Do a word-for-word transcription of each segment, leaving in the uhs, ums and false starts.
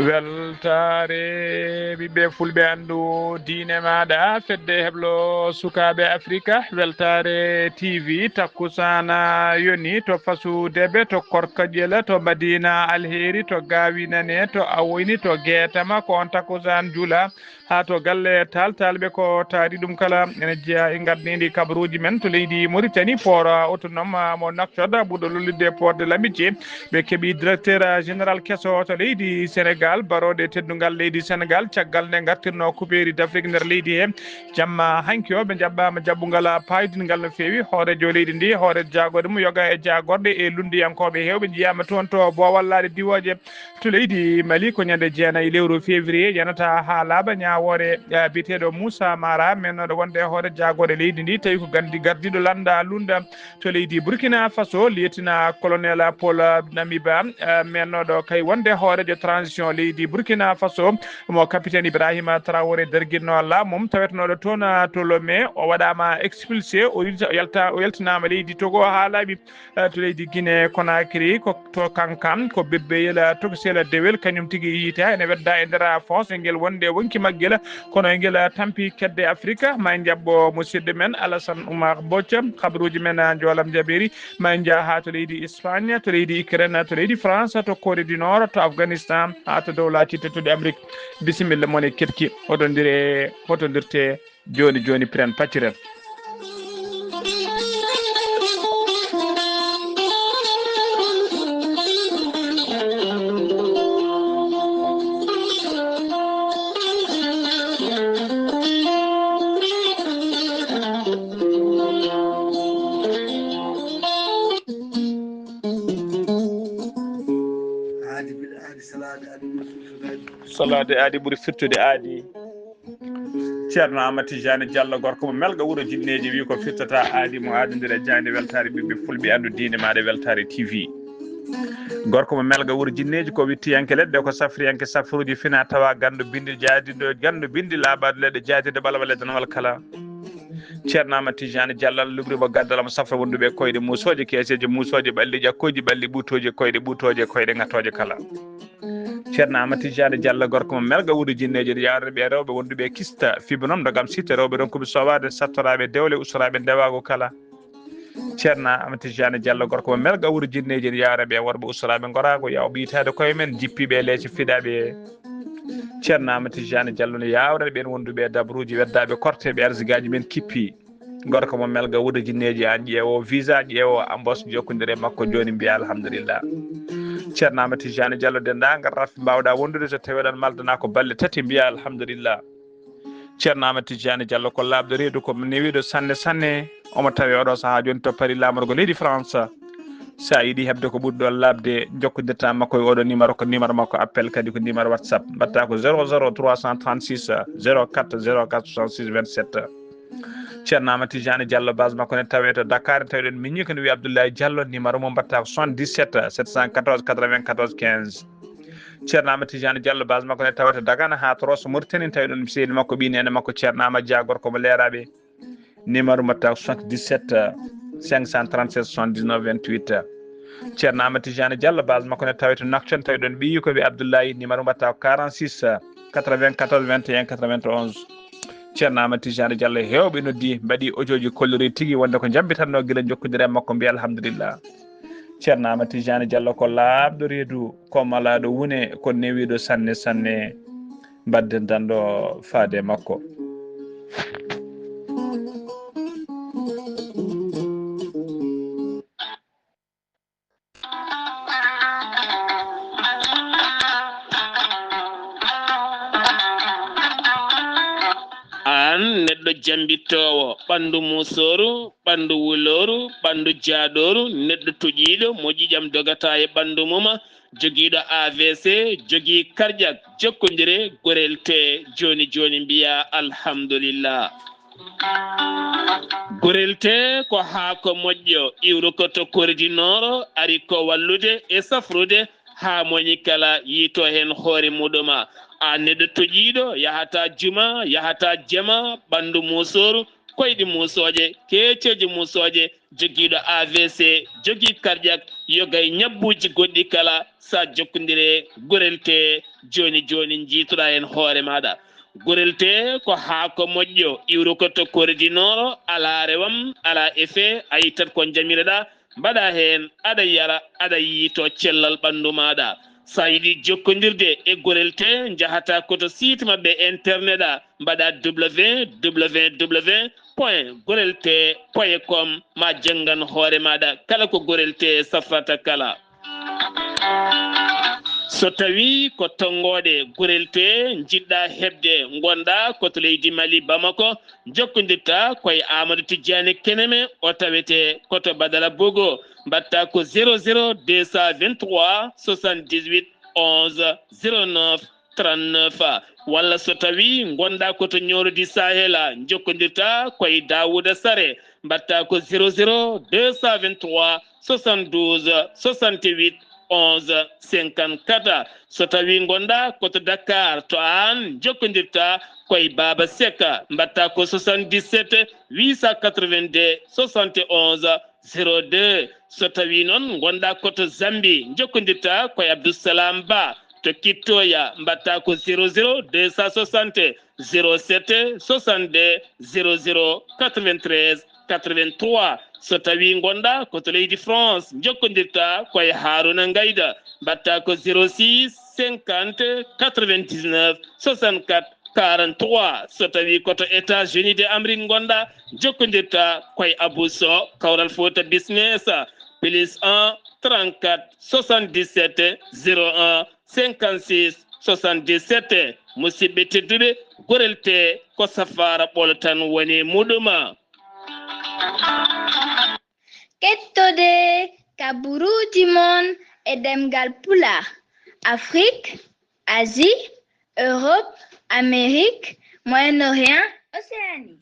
Weltaare ɓiɓɓe fulɓe, anndu diine maaɗa, fedde heblo sukaaɓe Afrika, Weltaare T V, takkusaana yoni to Fasu Debe, to Korka Ƴela, to Madina Alheri, to Gaawi Nane, to Awoyni, to Geetama, ko on takkusaan jula. Haa to galle Taal, Taalɓe ko taari ɗum kala. Ene jeyaa e ngardiindi kabaruuji men to leydi Mauritanie, port autonome mo Nouakchott, ɓurɗo lollude port de l'amitié. Ɓe keɓi directeur général keso to leydi Sénégal, barooɗe teddungal leydi Sénégal, caggal nde ngartirnoo kupeeri d'Afrique nder leydi he. Jamma hanki o, ɓe njaɓɓaama jaɓɓungal paayodingal no feewi. Hooreejo leydi ndi, hoore jaagorɗe mum, yoga e jaagorɗe e lunndiyankooɓe heewɓe njiyaama toon to Boowal Laaɗe Diwooje. To leydi Mali, ko ñande jeenayi lewru février, yanata haa laaɓa, ñaawoore, eh, biyeteeɗo Moussa Mara, mennooɗo wonde e hoore jaagorɗe leydi ndi, tawi ko gandi gardiiɗo lannda lunnda. To leydi Burkina Faso, lieutenant colonel Paul Namiba, eh, mennooɗo kay wonde hooreejo transition leydi Burkina Faso, mo capitaine Ibrahima Traoré darginno laamu mum, tawetenooɗo toon, eh, to Lomé, o waɗaama expulsé, o yalta-, o yalta-, o yaltinaama leydi Togo haa laaɓi. Eh, to leydi Guinée Conakry, ko to Kankan, ko Bebbeyel, eh, Tokosel Dewel, kañum tigi yiyta ene wedda e nder, eh, foos e ngel wonde wonki maggel, kono e ngel, eh, tampi kedde Afrika. Ma en njaɓɓo musidɗo men Alassane Oumar Mbodj, kabaruuji men, eh, njoolam jaɓeeri. Ma en njah haa to leydi Espagne, to leydi Ukraine, to leydi France, to Corée du Nord, to Afghanistan, haa to dowlaaji tedduɗi Amérique. Bisimilla mon e keɗki, hotondiree, hotondirtee. Jooni jooni, piren pacciren. Aadi bil aadi, salaade aadi ɓuri firtude aadi. Salaade aadi ɓuri firtude aadi. Ceerno Amadou Tidiane Diallo, gorko mo Melga wuro Jinneeji, wi ko firtata aadi mo aadondira e jaaynde weltaare ɓiɓɓe fulɓe, anndu diine maaɗa, Weltaare T V. Gorko mo Melga wuro Jinneeji, ko wittiyanke leɗɗe, ko safriyanke safruuji fina tawa ganndo binndi jaadindo, ganndo binndi laaɓaade leɗɗe jaadindo ɓalwa leɗɗe nawal kala. Ceerno Amadou Tidiane Diallo, Allah luɓri mo gaddal mo safra wonduɓe koyɗe muusooje, keeseeje muusooje, ɓalli ƴakkooji, ɓalli ɓuutooji, koyɗe ɓuutooje, koyɗe ŋatooje kala. Ceerno Amadou Tidiane Diallo, gorko mo Melga wuro Jinneeji, ene yaarani ɓe rewɓe wonduɓe kista, fiɓe noon ndogam sitte, rewɓe ronkuɓe sowaade, sattoraaɓe dewle, ustoraaɓe ndewaagu kala. Ceerno Amadou Tidiane Diallo, gorko mo Melga wuro Jinneeji, ene yaarani ɓe worɓe ustoraaɓe ngoraagu, yaawɓe yitaade koye men, jippiiɓe e leece fiɗaaɓe. Ceerno Amadou Tidiane Diallo ne yaawrani ɓeen wonduɓe e dabruuji, weddaaɓe korte, ɓe arsigaaji men kippi. Gorko mo Melga wuro Jinneeji, aan ƴeewo visa, ƴeewo embauche, jokkondire e makko jooni, mbiya alhamdulillah. Ceerno Amadou Tidiane Diallo, denndaangal rafi mbaawɗaa wondude, so tawii oɗon maldanaa ko balɗe tati, mbiya alhamdulillah. Ceerno Amadou Tidiane Diallo ko laaɓɗo reedu, ko newiiɗo sanne sanne. Omo tawee oɗo sahaa jooni to Paris, laamorgo leydi France. So a yiɗi heɓde ko ɓuri ɗoon laaɓde, jokkondirta makko e oɗo numéro, ko numéro makko appel, kadi ko numéro WhatsApp. Mbaɗta ko zéro zéro trois cent trente-six, zéro quatre, zéro quatre, soixante-six, vingt-sept. Ceerno Amadou Tidiane Diallo, base makko ne tawee to Dakar, tawi ɗon miñi ko ne wiya Abdoulaye Diallo, numéro mo mbaɗta ko soixante-dix-sept, sept cent quatorze, quatre-vingt-quatorze, quinze. Ceerno Amadou Tidiane Diallo, base makko ne tawee to Dagana haa to Rosso Mauritanie, tawi ɗon sehil makko, ɓii neene makko Ceerno Amadou Dia, gorko mo Leeraaɓe. Numéro mbaɗta ko soixante-dix-sept, cinq cent trente-sept, soixante-dix-neuf, vingt-huit. Ceerno Amadou Tidiane Diallo, base makko ne tawee to Nouakchott, tawi ɗon ɓiyi ko ɓe Abdoulaye, numéro mbaɗta ko quarante-six, quatre-vingt-quatorze, vingt et un, quatre-vingt-onze. Ceerno Amadou Tidiane Diallo, heewɓe noddi, mbaɗi audio ji, kolliri tigi wonde ko njambitatnoo gila jokkondire e makko, mbiya alhamdulillah. Ceerno Amadou Tidiane Diallo ko laaɓɗo reedu, ko malaaɗo wune, ko newiiɗo sanne sanne. Mbadden danɗo faade e makko. Aan neɗɗo jambittoowo, ɓanndu muusooru, ɓanndu wulooru, ɓanndu jaaɗooru, neɗɗo toƴiiɗo mo ƴiiƴam dogata e ɓanndu mum, jogiiɗo A V C, jogii karƴak, jokkondire, gorel tee, jooni jooni mbiyaa alhamdulillah. Gorel tee ko haako moƴƴo, iwruko to Corée du Nord, ari ko wallude e safrude haa moñi kala yiito heen hoore muɗum. Aan neɗɗo toƴiiɗo, yahataa juma, yahataa jama, ɓanndu muusooru, koyɗi muusooje, keeceeje muusooje, jogiiɗo A V C, jogii karƴak, Yoga e ñabbuuji goɗɗi kala, sa jokkondire Gorel Tee jooni jooni, njiitoɗaa heen hoore maaɗa. Gorel Tee ko haako moƴƴo, iwruko to Corée du Nord, alaa rewam, alaa effet, a ittat ko njamiroɗaa, mbaɗaa heen, aɗa yara, aɗa yiytoo cellal ɓanndu maaɗa. So a yiɗi jokkondirde e Gorel Tee, njahataa ko to site maɓɓe internet a, mbaɗaa www point gorel tee point com, ma janngan hoore maaɗa kala ko Gorel Tee safrata kala. So tawii ko tonngooɗe Gorel Tee njiɗɗaa heɓde, ngonɗaa ko to leydi Mali, Bamako, njokkondirtaa ko e Amadou Tidiane Keneme, o tawetee ko to Badala Bogo, mbaɗtaa ko zéro zéro deux cent vingt-trois soixante-dix-huit onze zéro neuf trente-neuf. Walla so tawii ngonɗaa ko to Ñooro di Sahel, njokkondirtaa ko e Daouda Sare, mbaɗtaa ko zéro zéro deux cent vingt-trois soixante-douze soixante-huit onze cinquante-quatre. So tawii ngonɗaa ko to Dakar, to Aan, njokkondirtaa ko e Baaba Sek, mbaɗtaa ko soixante-dix-sept huit cent quatre-vingt-deux soixante et onze zéro deux. So tawii noon ngonɗaa ko to Zambie, njokkondirtaa ko e Abdou Salam Ba to Kittoya, mbaɗtaa ko zéro zéro deux cent soixante zéro sept soixante-deux zéro zéro quatre-vingt-treize quatre-vingt-trois. So tawii ngonɗaa ko to leydi France, njokkondirtaa ko e Harouna Ngayda, mbaɗtaa ko zéro six cinquante quatre-vingt-dix-neuf soixante-quatre quarante-trois. So tawii ko to États-Unis de Amérique ngonɗaa, njokkondirtaa ko e Abou Sow, Kawral Fouta Business, plus un trente-quatre soixante-dix-sept zéro un cinquante-six soixante-dix-sept. Musidɓe tedduɓe, Gorel Tee ko safaara ɓolo tan woni muɗum. Kettode kaburuuji mon e ɗemngal Pulaar, Afrique, Asie, Europe, Amérique, Moyen-Orient, Océanie.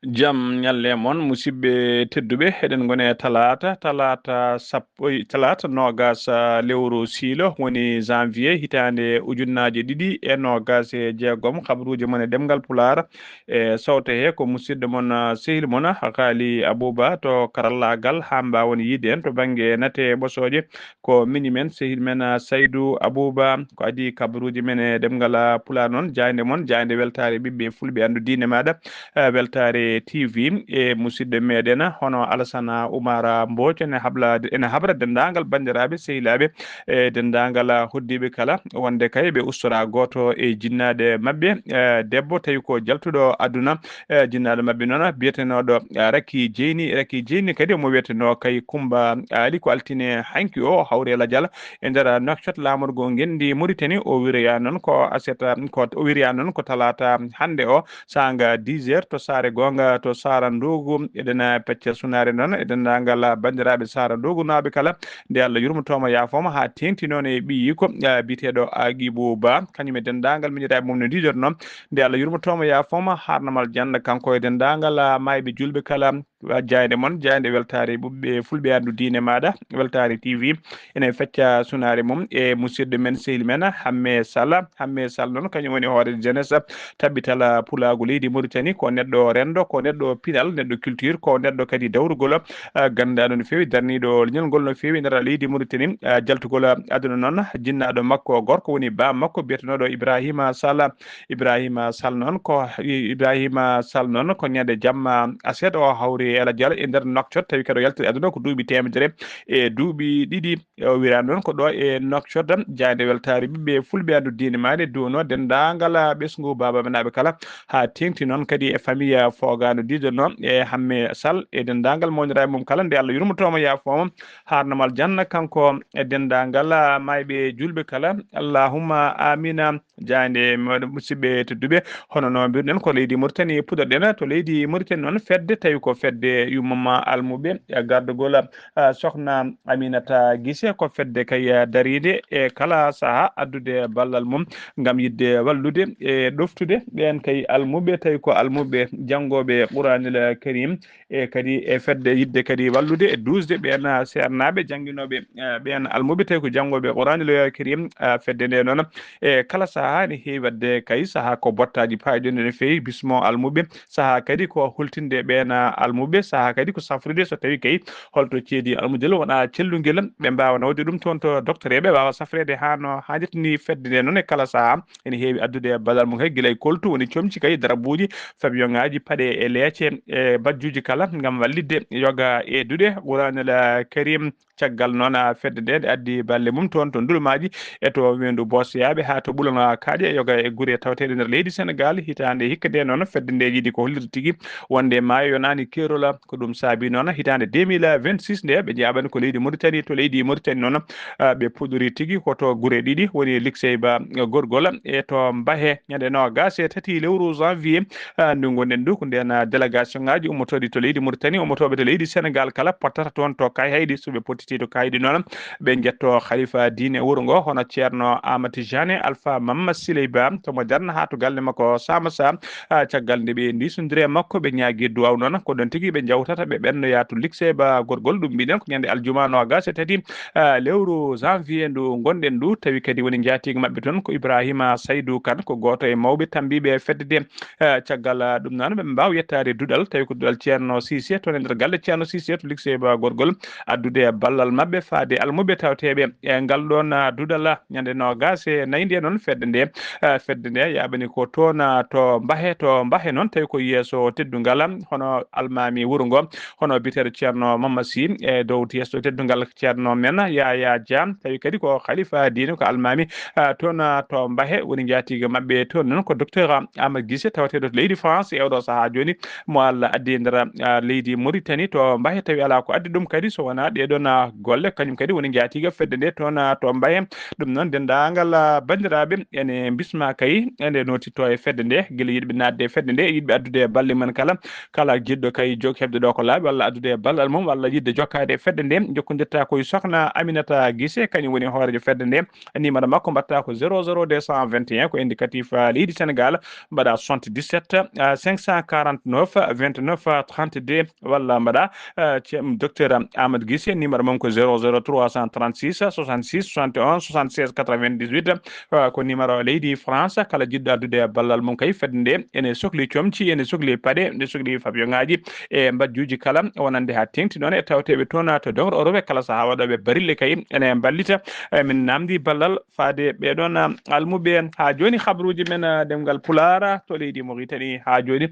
Jam ñalle mon, musidɓe tedduɓe. Eɗen ngoni e talaata, talaata sappo, e talaata noogas, ah, lewru siilo, woni janvier, hitaande ujunnaaje ɗiɗi e noogas e jeegom. Kabaruuji mon e ɗemngal Pulaar, e sawte he ko musidɗo mon, ah, sehil mon, ah, Kaali Abuba to karallaagal, haa mbaawen yiide en to bannge nate ɓosooje. Ko miñi men, sehil men, ah, Saydu Abuba, ko adii kabaruuji men e ɗemngal, ah, Pulaar noon. Jaaynde mon, jaaynde weltaare ɓiɓɓe fulɓe, anndu diine maaɗa, ah, weltaare T V, e musidɗo meɗen, ah, hono Alasana Umara Mbooc, ene habla, ene habra denndaangal banndiraaɓe, sehilaaɓe, e denndaangal, ah, hoddiiɓe kala, wonde kay ɓe ustora gooto e jinnaaɗe maɓɓe, eh, debbo tawi ko jaltuɗo aduna, eh, jinnaaɗo maɓɓe noon biyetenooɗo, eh, Raki Jeyni. Raki Jeyni kadi omo wiyetenoo kay Kumba Ali. Ko altine hanki o, hawre lajal e nder Nouakchott, laamorgo ngenndi Mauritanie. O wiroya noon ko aset, ko o wiroya noon ko talaata hannde o, saanga dix heures to Saare Goonga to Saara Ndoogu. Eɗen pecca sunaare noon e denndaangal banndiraaɓe Saara Ndoogunaaɓe kala, nde Allah yurmotooma, yaafooma haa teeŋti noon e ɓiyiiko, ah, biyeteeɗo Agibu Ba, kañum e denndaangal miñiraaɓe mum no ndiidornoo. Nde Allah yurmotooma, yaafooma, haarnamal janna, kanko e denndaangal, ah, maayɓe juulɓe kala, ah, jaaynde mon, jaaynde weltaare ɓiɓɓe fulɓe, anndu diine maaɗa, weltaare T V. Ene fecca sunaare mum e musidɗo men, sehil men, Hamme Sall. Hamme Sall noon, kañum woni hoore jeunesse, tabbital pulaagu leydi Mauritanie, ko neɗɗo renndo, ko neɗɗo pinal, neɗɗo culture, ko neɗɗo kadi dawrugol, ah, ganndaɗo no feewi, darniiɗo leñol ngol no feewi e nder leydi Mauritanie, ah, jaltugol aduna noon, jinnaaɗo makko gorko woni ba makko biyetenooɗo Ibrahima Sall. Ibrahima Sall noon ko, Ibrahima Sall noon ko ñande jamma aset o hawri e lajal e nder Nouakchott, tawi kadi o yaltiri aduna ko duuɓi teemedere e duuɓi ɗiɗi. O wiyraa noon ko ɗo e Nouakchott, jaaynde weltaare ɓiɓɓe fulɓe, anndu diine maaɗa, duwno denndaangal ɓesngu baabaaɓe naaɓe kala, haa teeŋti noon kadi e famiya Foogaano diidorno e Hamme Sall e denndaangal mawniraaɓe mum kala, nde Allah yurmotooma, yaafooma, haarnamal janna, kanko e denndaangal maayɓe juulɓe kala. Allahumma amina. Jaaynde, musidɓe tedduɓe, hono no mbiruɗen, ko leydi Mauritanie puɗɗorɗen. To leydi Mauritanie noon, fedde, tawi ko fedde yummum almuɓe, e gardagol, ah, sokhna Aminata Guissé, ko fedde kay, ah, dariinde e kala saha addude ballal mum ngam yiɗde wallude e ɗoftude ɓeen kay almuɓe, tawi ko almuɓe janngooɓe Quraanil Karim e kadi e fedde yiɗde kadi wallude e duusde ɓeen, ah, seernaaɓe jannginooɓe, ah, ɓeen almuɓe tawi ko janngooɓe Qur'aanil Karim, ah, fedde nde noon e kala sahaa ne heewi waɗde kay sahaa ko bottaaji paayɗo no feewi bismo almuɓe, sahaa kadi ko hultinde ɓeen, ah, almuɓe, sahaa kadi ko safrude so tawi kay holto ceedi almudel wona cellungel, ɓe mbaawa nawde ɗum toon to docteur, ɓe mbaawa safreede haa no haanirta ni fedde nde noon e kala sahaa. Ene heewi addude ballal mum kay gila e koltu woni comci kay darabuuji, pavillon ŋaaji, paɗe e leece e bajjuuji kala ngam wallitde yoga e duɗe Qur'aanul Karim. Caggal noon, ah, fedde nde, nde addi balle mum toon to Ndulmaaji e to Weendu Boosiyaaɓe haa to Ɓulon Kaaƴe, yoga e gure tawteeɗe nder leydi Senegaal. Hitaande hikka nde noon, fedde nde yiɗi ko hollirde tigi wonde maayo yonaani keerol. Ko ɗum saabi noon, hitaande deux mille vingt-six nde, ɓe njaaɓani ko leydi Mauritanie, to leydi Mauritanie noon, ah, ɓe puɗɗori tigi ko to gure ɗiɗi, woni Liksey Ba Gorgol e to Mbahe, ñande noogaas e tati lewru janvier, ah, ndu ngonɗen ndu, ko ndeen, ah, délégation ŋaaji ummotooɗi to leydi Mauritanie, ummotooɓe to leydi Senegaal kala pottata toon to Kayhayɗi. So ɓe pottiti to Kayhayɗi noon, ɓe njetto Khalifa diine wuro ngo, hono Ceerno Amadou Tidiane Alpha Mamma Siley Ba, to mo Darna haa to galle makko Samassa. Ah, caggal nde ɓe ndiisondiri e makko, ɓe ñaagi duwaw noon, ko ɗon tigi ɓe njawtata, ɓe ɓennoya to Liksey Ba Gorgol. Ɗum mbiɗen ko ñande aljuma noogaas e tati, ah, lewru janvier ndu ngonɗen ndu, tawi kadi woni njaatiigo maɓɓe toon ko Ibrahima Saydou Kane, ko gooto e mawɓe tambiiɓe fedde nde. Eh, caggal, ah, ɗum noon, ɓe mbaawa yettaade duɗal, tawi ko duɗal Ceerno Sise, toon e nder galle Ceerno Sise, to Liksey Ba Gorgol, addude ballal maɓɓe faade almuɓe tawteeɓe e ngal ɗoon, ah, duɗal, ah, ñande noogaas e nayi nde noon fedde nde, ah, fedde nde yaaɓani ko toon, ah, to Mbahe, to Mbahe noon, tawi ko yeeso teddungal, ah, hono almaami wuro ngo, hono biyeteeɗo Ceerno Mamma Sy, e dow yeeso teddungal Ceerno men Yaya Dia, tawi kadi ko khalifa diine, ko almaami, ah, toon, ah, to Mbahe, woni njaatiigo maɓɓe toon noon ko docteur, ah, Amadou Guissé, tawateeɗo to leydi France, e oɗo sahaa jooni mo Allah addi e nder, ah, leydi Mauritanie to Mbahe, tawi alaa ko addi ɗum kadi so wonaa ɗee ɗoon, ah, golle, kañum kadi woni njaatiigo fedde nde toon, ah, to Mbahe. Ɗum noon, denndaangal, ah, banndiraaɓe ene mbisma kay, ene nootitoo e fedde nde, gila yiɗɓe naatde e fedde nde, e yiɗɓe addude e balle mum kala, kala jiɗɗo kay jok heɓde ɗo ko laaɓi, walla addude e ballal mum, walla yiɗde jokkaade e fedde nde, jokkondirta ko e Sokhna Aminata Guissé, kañum woni hooreejo fedde nde. Numéro makko mbaɗta ko zéro zéro deux cent vingt et un, ko indicatif, ah, leydi Sénégal, mbaɗa soixante-dix-sept, ah, cinq cent quarante-neuf, vingt-neuf, trente-deux, walla mbaɗa, ah, ce-, docteur Amadou Guissé, numéro mum ko zéro zéro trois cent trente-six, soixante-six, soixante et un, soixante-seize, quatre-vingt-dix-huit. Ah, ko numéro leydi France, kala jiɗɗo addude ballal mum kay fedde nde, ene sokli comci, ene sokli paɗe, ene sokli pavillon ŋaaji e mbajjuuji kala, wonande haa teeŋti noon e tawteeɓe toon to Dongre Europe, kala sahaa waɗooɓe barille kay ene mballita. Eh, min naamndi ballal faade ɓee ɗoon, ah, almuɓe. Haa jooni, habruuji men, ah, ɗemngal Pulaar to leydi Mauritanie. Haa jooni,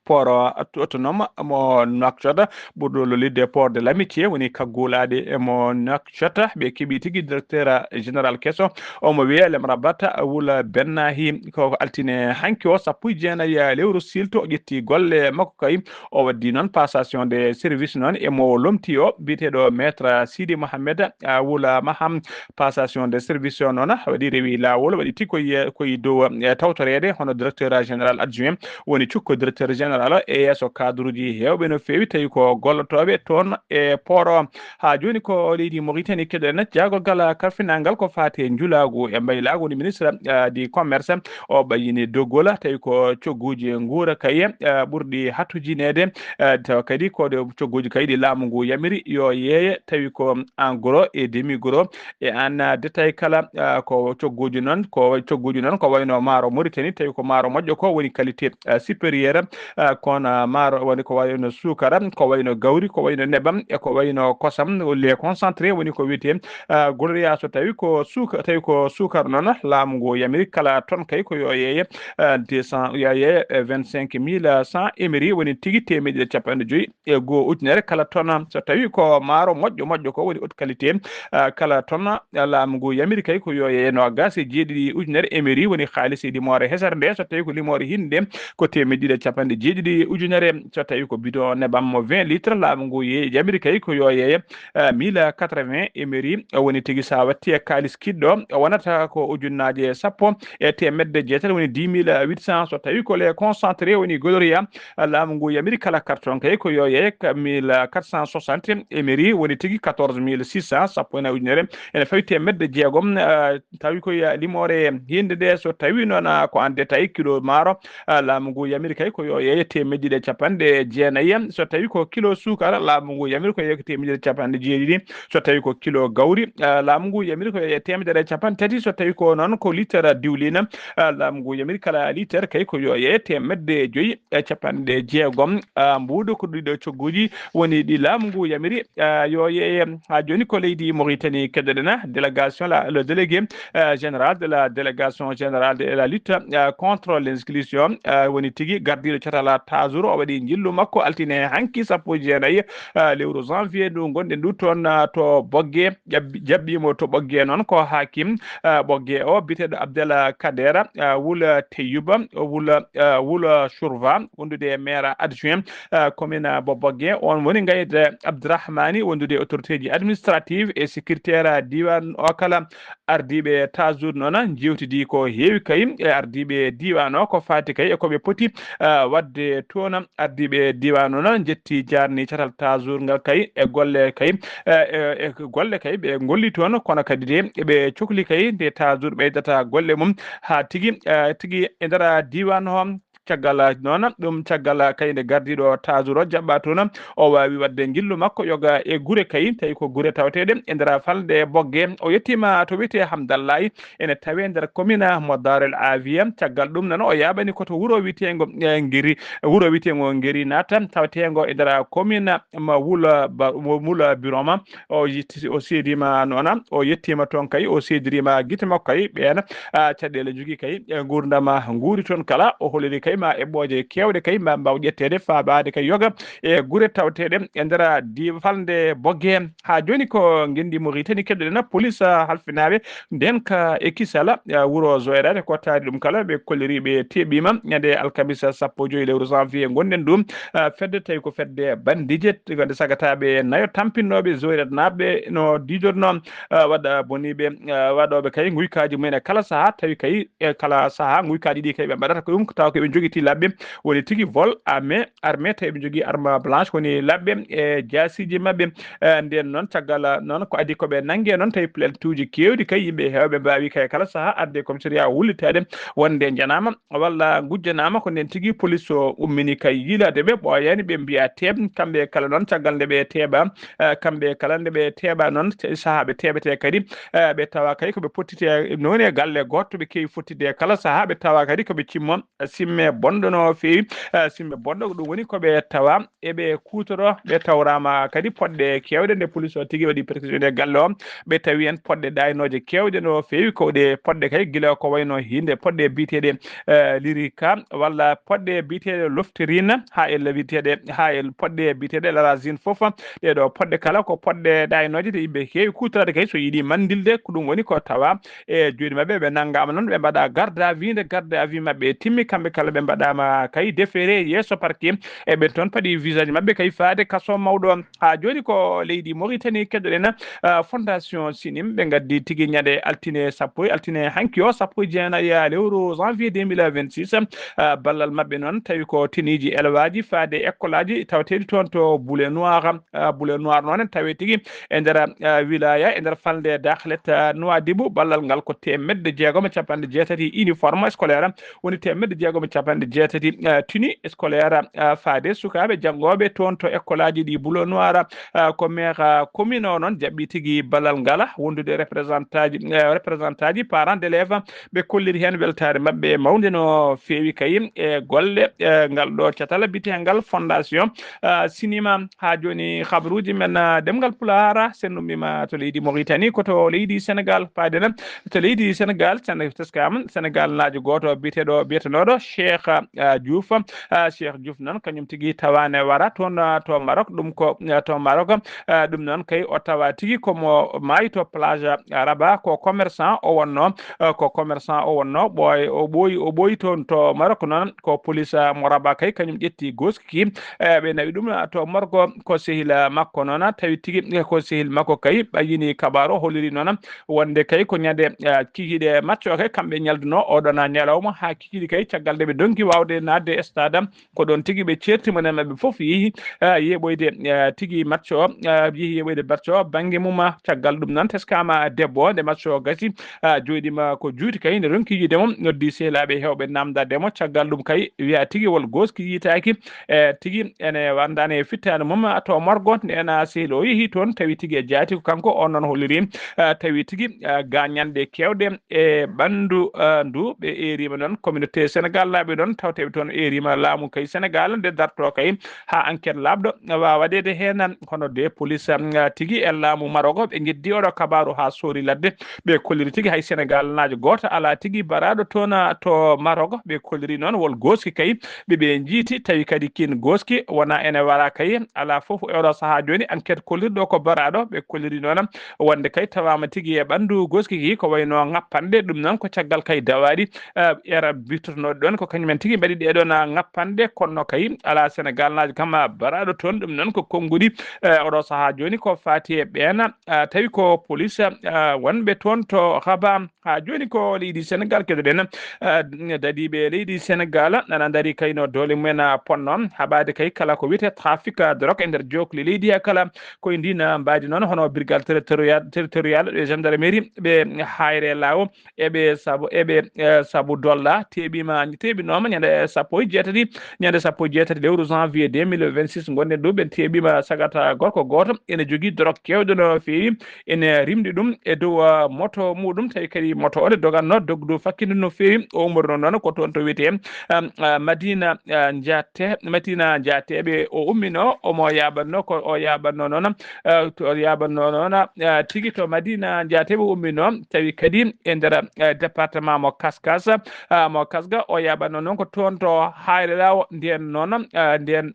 port, ah, autonome mo Nouakchott, ɓurɗo lolirde port de l'amitié, woni kaggulaaɗe e mo Nouakchott. Ɓe keɓi tigi directeur, ah, général keso, omo wiyee Lemrabat Wula Bennahi. Ko altine hanki o, sappo e jeenayi lewru silto, o ƴetti golle makko kay. O waddi noon passation de service noon e mo lomti o, biyeteeɗo maître Sidi Mohamed, ah, Wula Maham. Passation de service o noon waɗi rewi laawol, waɗi ti koye, koye dow, eh, tawtoreede hono directeur général adjoint, woni cukko directeur général e yeeso cadre uji heewɓe no feewi, tawi ko gollotooɓe toon e port o. Haa jooni ko leydi Mauritanie keɗoɗen, jaagorgal karfinal ngal ko faati e njulaagu e mbaylaagu, woni ministre, ah, du commerce. O ɓayyini doggol, tawi ko cogguuji nguura kay, ah, ɓurɗi hattujineede, ah, tawa kadi ko ɗe cogguuji kay ɗi laamu ngu yamiri yo yeeye, tawi ko en gros e demi gros e en détail kala, ah, ko cogguuji noon, ko cogguuji noon ko wayno maaro Mauritanie, tawi ko maaro moƴƴo ko woni qualité, ah, supérieure, ah, kono maaro woni ko wayno suukara, ko wayno gawri, ko wayno nebam, e ko wayno kosam, lait concentré woni ko wiyetee, ah, gloria. So tawi ko suuka-, tawi ko suukara noon, laamu ngu yamiri kala tonne kay ko yo yeeye, ah, deux cents, yo yeeye, eh, vingt-cinq mille cent émeri, woni tigi teemeɗɗe ɗiɗi e capanɗe joyi e goo ujunere kala tonne. So tawi ko maaro moƴƴo moƴƴo ko woni haute qualité, ah, kala tonne, ah, laamu ngu yamiri kay ko yo yeeye noogaas e jeeɗiɗi ujunere émeri, woni haalisi limoore hesere nde. So tawi ko limoore hiinde nde, ko teemeɗɗe ɗiɗi e capanɗe jeeɗiɗi ujunere. So tawi ko bidon nebam mo vingt litres, laamu ngu ye-, yamiri kay ko yo yeeye, ah, mille quatre-vingts émeri, woni tigi so a watti e kaalis kiɗɗo, wonata ko ujunnaaje sappo e teemedde jeetati, woni dix mille huit cents. So tawi ko lait concentré, woni gloria, laamu ngu yamiri kala carton kay ko yo yeeye ka mille quatre cent soixante émeri, woni tigi quatorze mille six cents, sappo e nayi ujunere, ene fawi teemedde jeegom, ah, tawi ko ya limoore hiinde nde. So tawi noon, ah, ko en détail kilo maaro, ah, laamu ngu yamiri kay ko yo yeeye e teemedde ɗiɗi e capanɗe jeenayi. So tawi ko kilo suukara, laamu ngu yamiri ko yeeyi ko teemedde ɗiɗi e capanɗe jeeɗiɗi. So tawi ko kilo gawri, eh, laamu ngu yamiri ko yeeyi teemedere e capanɗe tati. So tawi ko noon ko litere diwlina, eh, laamu ngu yamiri kala litere kay ko yo yeeyi teemedde joyi e capanɗe jeegom. Eh, mbuuɗu ko ɗiɗo cogguuji woni ɗi laamu ngu yamiri, eh, yo yeeye. Haa jooni ko leydi Mauritanie keɗoɗen, délégation, la, le délégué, eh, général de la délégation générale de la lutte, eh, contre l'inclusion, eh, woni tigi gardiiɗo catal Tazour, o waɗi njillu makko altine hanki sappo e jeenayi, eh, lewru janvier ndu ngonɗen ndu toon, eh, to Ɓoggee, jaɓɓi-, jaɓɓiimo to Ɓoggee noon ko hakim, eh, Ɓoggee o biyeteeɗo Abdel Kader, eh, Wul Teyuba, Wul, eh, Wul Shurva, wondude e maire adjoint, eh, commune Bo Ɓoggee. On woni Ngayde Abdourahmani, wondude e autorité ji administrative et sécuritaire diiwaan o kala. Ardiiɓe Tazour noon njeewtidi ko heewi kay e ardiiɓe diiwaan o ko faati kay e ko ɓe poti, eh, waɗde toon. Ardiiɓe diiwaan o noon njetti jaarni catal Tazour ngal kay e golle kay, eh, e, e golle kay ɓe ngolli toon, kono kadi de ɓe cokli kay nde Tazour ɓeydata golle mum haa tigi, eh, tigi e nder diiwaan o. Caggal noon, ɗum caggal kay nde gardiiɗo Tazour o jaɓɓa toon, o waawi waɗde njillu makko yoga e gure kay, tawi ko gure taweteeɗe e nder falnde Ɓoggee. O yettiima to wiyetee Hamdallahi, ene tawee nder commune mo Darel Aviya. Caggal ɗum noon, o yaaɓani ko to wuro wiyeteengo, eh, Ngiri, wuro wiyeteengo Ngiri naata, taweteengo e nder commune mo Wula Ba-, mo Wula Biroma. O yetti-, o seediima noon, o yettiima toon kay, o seediriima gite makko kay, ɓeen, ah, caɗeele njogii kay, e nguurndam nguuri toon kala. O holliri kay ma eɓɓooje keewɗe kay ma mbaaw ƴetteede faabaade kay yoga e gure taweteeɗe e nder di-, falnde Ɓoggee. Haa jooni ko ngenndi Mauritanie keɗoɗen, police, ah, halfinaaɓe ndeenka e kisal, ah, wuro Zoyrat, ko taari ɗum kala, ɓe kolliri ɓe teɓɓiima ñande alkamisa sappo e joyi lewru janvier ngonɗen ɗum, ah, fedde tawi ko fedde bandiije, wonde sagataaɓe nayo tampinnooɓe Zoyrat naaɓe no diidorno, ah, waɗa boniiɓe, ah, waɗooɓe kay nguykaaji mumen e kala sahaa, tawi kay e kala sahaa nguykaaji ɗi kay ɓe mbaɗata ko ɗum, tawa ko ɓe njogiti laɓɓe, woni tigi vol à main armé, tawi ɓe njogii arme blanche, woni laɓɓe e jaasiiji maɓɓe. Eh, ndeen noon, caggal noon ko adii ko ɓe nanngee noon, tawi plaintuuji keewɗi kay yimɓe heewɓe mbaawi kay kala sahaa arde commissariat wullitaade wonde njanaama walla ngujjanaama. Ko ndeen tigi police o ummini kay yiilaade ɓe, ɓooyaani ɓe mbiya teeɓ. Kamɓe kala noon, caggal nde ɓe teeɓa, eh, kamɓe kala nde ɓe teeɓa noon, sahaaɓe teeɓetee kadi, eh, ɓe tawa kay ko ɓe pottiti e noon e galle gooto, ɓe keewi fottitde e kala sahaa, ɓe tawa kadi ko ɓe cimmo simme bonɗo no feewi. Eh, simme bonɗo ko ɗum woni ko ɓe tawa eɓe kuutoro, ɓe tawraama kadi poɗɗe keewɗe. Nde police o tigi waɗi perquisition e galle o, ɓe tawi heen poɗɗe ɗaaynooje keewɗe no feewi, ko ɗe poɗɗe kay gila ko wayno hinde poɗɗe biyeteeɗe, eh, lirika walla poɗɗe biyeteeɗe loftirine haa e lawiteeɗe, haa e poɗɗe biyeteeɗe larazine fof. Ɗee ɗo poɗɗe kala ko poɗɗe ɗaaynooje, ɗe yimɓe heewi kuutoraade kay so yiɗi manndilde, ko ɗum woni ko tawa e juuɗe maɓɓe, ɓe nanngaama noon, ɓe mbaɗa garde à vue. Nde garde à vue maɓɓe timmi, kamɓe kala ɓe mbaɗaama kay déféré yeeso parquet, e ɓen toon paɗi visage maɓɓe kay faade kaso mawɗo. Haa jooni ko leydi Mauritanie keɗoɗen, ah, Fondation Sinim, ɓe ngaddi tigi ñande altine sappo, altine hanki o, sappo e jeenayi lewru janvier deux mille vingt-six, ah, ballal maɓɓe noon, tawi ko teniiji elwaaji faade ekkolaaji taweteeɗi toon to Boule Noir. Ah, Boule Noir noon en tawi tigi e nder, ah, wilaya, e nder falnde Dakhlet, ah, Nouadhibou. Ballal ngal ko teemedde jeegom e capanɗe jeetati uniforme scolaire, woni teemedde jeegom e capanɗe jeetati, ah, tenue scolaire, ah, faade sukaaɓe janngooɓe toon to ekkolaaji ɗi Boule Noir. Ah, ko maire, ah, commune o noon jaɓɓi tigi ballal ngal, wondude représentant ji, eh, représentant ji parents d'élèves, ɓe kolliri heen weltaare maɓɓe mawnde no feewi kay e golle, eh, ngal ɗo catal biyeteegal Fondation, ah, Sinima. Haa jooni, habaruuji men, ah, ɗemngal Pulaar, sen ummiima to leydi Mauritanie, ko to leydi Senegal paaɗen. To leydi Senegal, Sen-, teskama Senegal naajo gooto biyeteeɗo, biyetenooɗo Cheikh, ah, Diouf. Ah, Cheikh Diouf noon, kañum tigi tawaane wara toon, ah, to Maroc. Ɗum ko, ah, to Maroc. Ah, ɗum noon kay o tawa tigi ko mo maayi to plage, ah, Rabat, ko commerçant o wonno, ah, ko commerçant o wonno, ɓooy-, o ɓooyi, o ɓooyi toon to Maroc noon, ko police, ah, mo Rabat kay kañum ƴetti goski, eh, ɓe nawi ɗum, ah, to morgo, ko sehil, ah, makko noon, tawi tigi, eh, ko sehil makko kay ɓayyini kabaaru, o holliri noon wonde kay ko ñande, ah, kikiiɗe match o kay kamɓe ñalduno oɗon ñalawma haa kikiiɗe kay caggal nde ɓe Ki waawde naatde e stade am, ko ɗoon tigi ɓe ceerti mo nen maɓɓe fof yehi, ah, yeɓoyde, ah, tigi match o, ah, yehi yeɓoyde match o bannge mum. Ah, caggal ɗum noon teskaama debbo o, nde match o gasi, ah, jooɗiima ko juuti kay, nde ronki yiide mo, noddi sehilaaɓe heewɓe naamndaade mo. Caggal ɗum kay wiya tigi wol gooski yiytaaki, e tigi ene wanndaani e fittaandu mum, ah, to morgo. Ndeen, ah, sehil o yehi toon, tawi tigi e jaati ko kanko, o noon holliri, ah, tawi tigi, ah, gaañanɗe keewɗe e ɓanndu, ah, ndu. Ɓe eeriima noon, communauté Sénégal laaɓi noon, tawteɓe toon eeriima laamu kay Sénégal nde darto kay haa enquête laaɓɗo waawa waɗeede heen. Kono de police, ah, tigi e laamu Maroc ɓe njeddi oɗo kabaaru haa soori ladde. Ɓe kolliri tigi hay Sénégal naajo gooto alaa tigi baraaɗo toon, ah, to Maroc. Ɓe kolliri noon wol gooski kay ɓe ɓe njiiti, tawi kadi kiin gooski wonaa ene wara kay. Alaa fof e oɗo sahaa jooni enquête kollirɗo ko baraaɗo. Ɓe kolliri noon wonde kay tawaama tigi e ɓanndu gooski ki ko wayno ŋappanɗe, ɗum noon ko caggal kay dawaaɗi, eh, era bittotonooɗi ɗoon ko kañumen tigi mbaɗi ɗee ɗoon, ah, ŋappanɗe, kono kay alaa Sénégal naajo kam, ah, baraaɗo toon. Ɗum noon ko konnguɗi, eh, oɗo sahaa jooni ko faati e ɓeen, ah, tawi ko police, ah, wonɓe toon to Rabat. Haa jooni ko leydi Sénégal keɗoɗen, ah, dadiiɓe leydi Sénégal nana ndari kayno doole mumen, ah, ponno haɓaade kay kala ko wiyetee trafic, ah, drogue e nder jookli leydi he kala. Koye ndiin, ah, mbaadi noon hono brigade territorial, territorial e gendarmerie ɓe haayre laawo eɓe sabu, eɓe, eh, sabu dolla teeɓiima, teeɓinooma ñande sappo e jeetati, ñande sappo e jeetati lewru janvier deux mille vingt-six ngonɗen ɗo, ɓe teeɓiima sagata gorko gooto ene jogii dorog keewɗo no feewi, ene rimɗi ɗum e dow, ah, moto muɗum, tawi kadi moto o nde doganno dogdu fakkinde no feewi. O ummorinoo noon ko toon to wiyetee, um, ah, Madina, ah, Njaate, Madina Njaateeɓe o umminoo, omo yaaɓatnoo ko o yaaɓatnoo noon, ah, to o yaaɓatnoo noon, ah, tigi to Madina Njaateeɓe umminoo, tawi kadi e nder, ah, département mo Kaskas, ah, mo Kasga, o yaaɓatnoo noon ko toon to Haayre Laawo, ndeen noon, ah, ndeen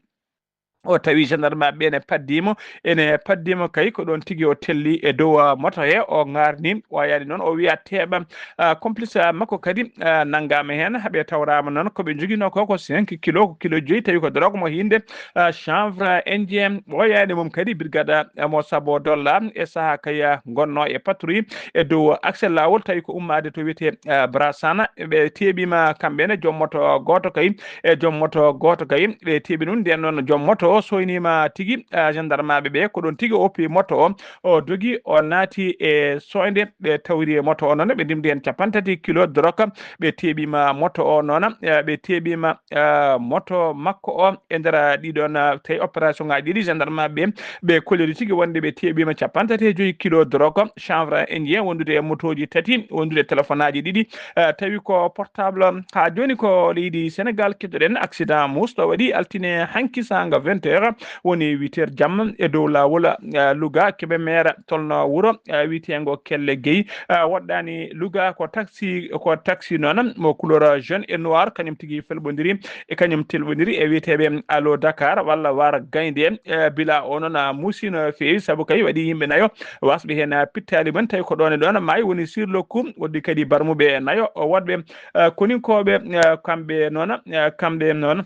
o tawi gendarme ɓe ne paddimo, ene paddimo kay ko ɗoon tigi o telli e dow, ah, moto he, o ŋaarni, o yaani noon o wiya teeɓa. Ah, complice, ah, makko kadi, ah, nanngaama heen, haɓe tawraama noon ko ɓe njoginoo ko, ko cinq kilo, ko kilo joyi, tawi ko drogue mo hinde, ah, chanvre indien. O yaani mum kadi brigade, ah, mo Sabo Dolla e sahaa kay, ah, ngonnoo e patrouille e dow accès laawol, tawi ko ummaade to wiyetee, ah, Brasana. Ɓe teeɓiima kamɓe ne joom moto gooto kay, e joom moto gooto kay, ɓe teeɓi ɗum. Ndeen noon joom moto o soyniima tigi, ah, gendarmaaɓe ɓe, ko ɗoon tigi o oppi moto o, o dogi, o naati e soynde, ɓe tawri e moto o noon, ɓe ndimdi heen capanɗe tati kilo drogue, ɓe teeɓiima moto o noon, eh, ɓe teeɓiima, eh, moto makko o e nder ɗiɗon, eh, tawi opération ŋaaji ɗiɗi gendarmaaɓe ɓe, ɓe kolliri tigi wonde ɓe teeɓiima capanɗe tati e joyi kilo drogue, chanvre indien wondude e motooji tati, wondude e téléphone aaji ɗiɗi, eh, tawi ko portable. Haa jooni ko leydi Sénégal keddoɗen, accident musɗo waɗi altine hanki saanga vingt heures, woni huit heures jamma e dow laawol, eh, Louga, Kébémer, tolno wuro, eh, wiyeteengo Kelle Gueye, eh, woɗɗaani Louga, ko taxi, ko taxi noon mo couleur jaune et noir, kañum tigi felɓondiri e kañum telɓondiri e wiyeteeɓe Allo Dakar walla War Gaynde, eh, bila o noon, ah, muusi no feewi, sabu kay waɗi yimɓe nayo wasɓe heen, ah, pittaali mum, tawi ko ɗoon e ɗoon maayi woni sirlokku, woɗɗi kadi barmuɓe nayo, o woɗɓe, eh, koninkooɓe, eh, kamɓe noon, eh, kamɓe noon,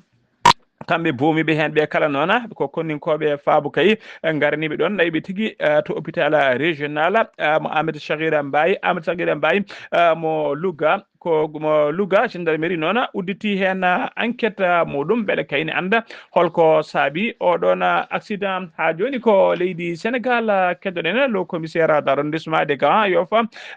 kamɓe boomiiɓe heen ɓe kala noon, ko koninkooɓe faabu kay, eh, ngaraniiɓe ɗoon, nayi ɓe tigi, eh, to hôpital régional, eh, mo Amadou Sakhir Mbaye, Amadou Sakhir Mbaye, eh, mo Louga, ko mo Louga, gendarmerie noon udditi heen, eh, enquête, eh, muɗum, mbele kay ne annda holko saabi o ɗoon, eh, accident. Haa jooni ko leydi Sénégal, eh, keddoɗen, le commissaire d'arrondissement de Grand Yoff,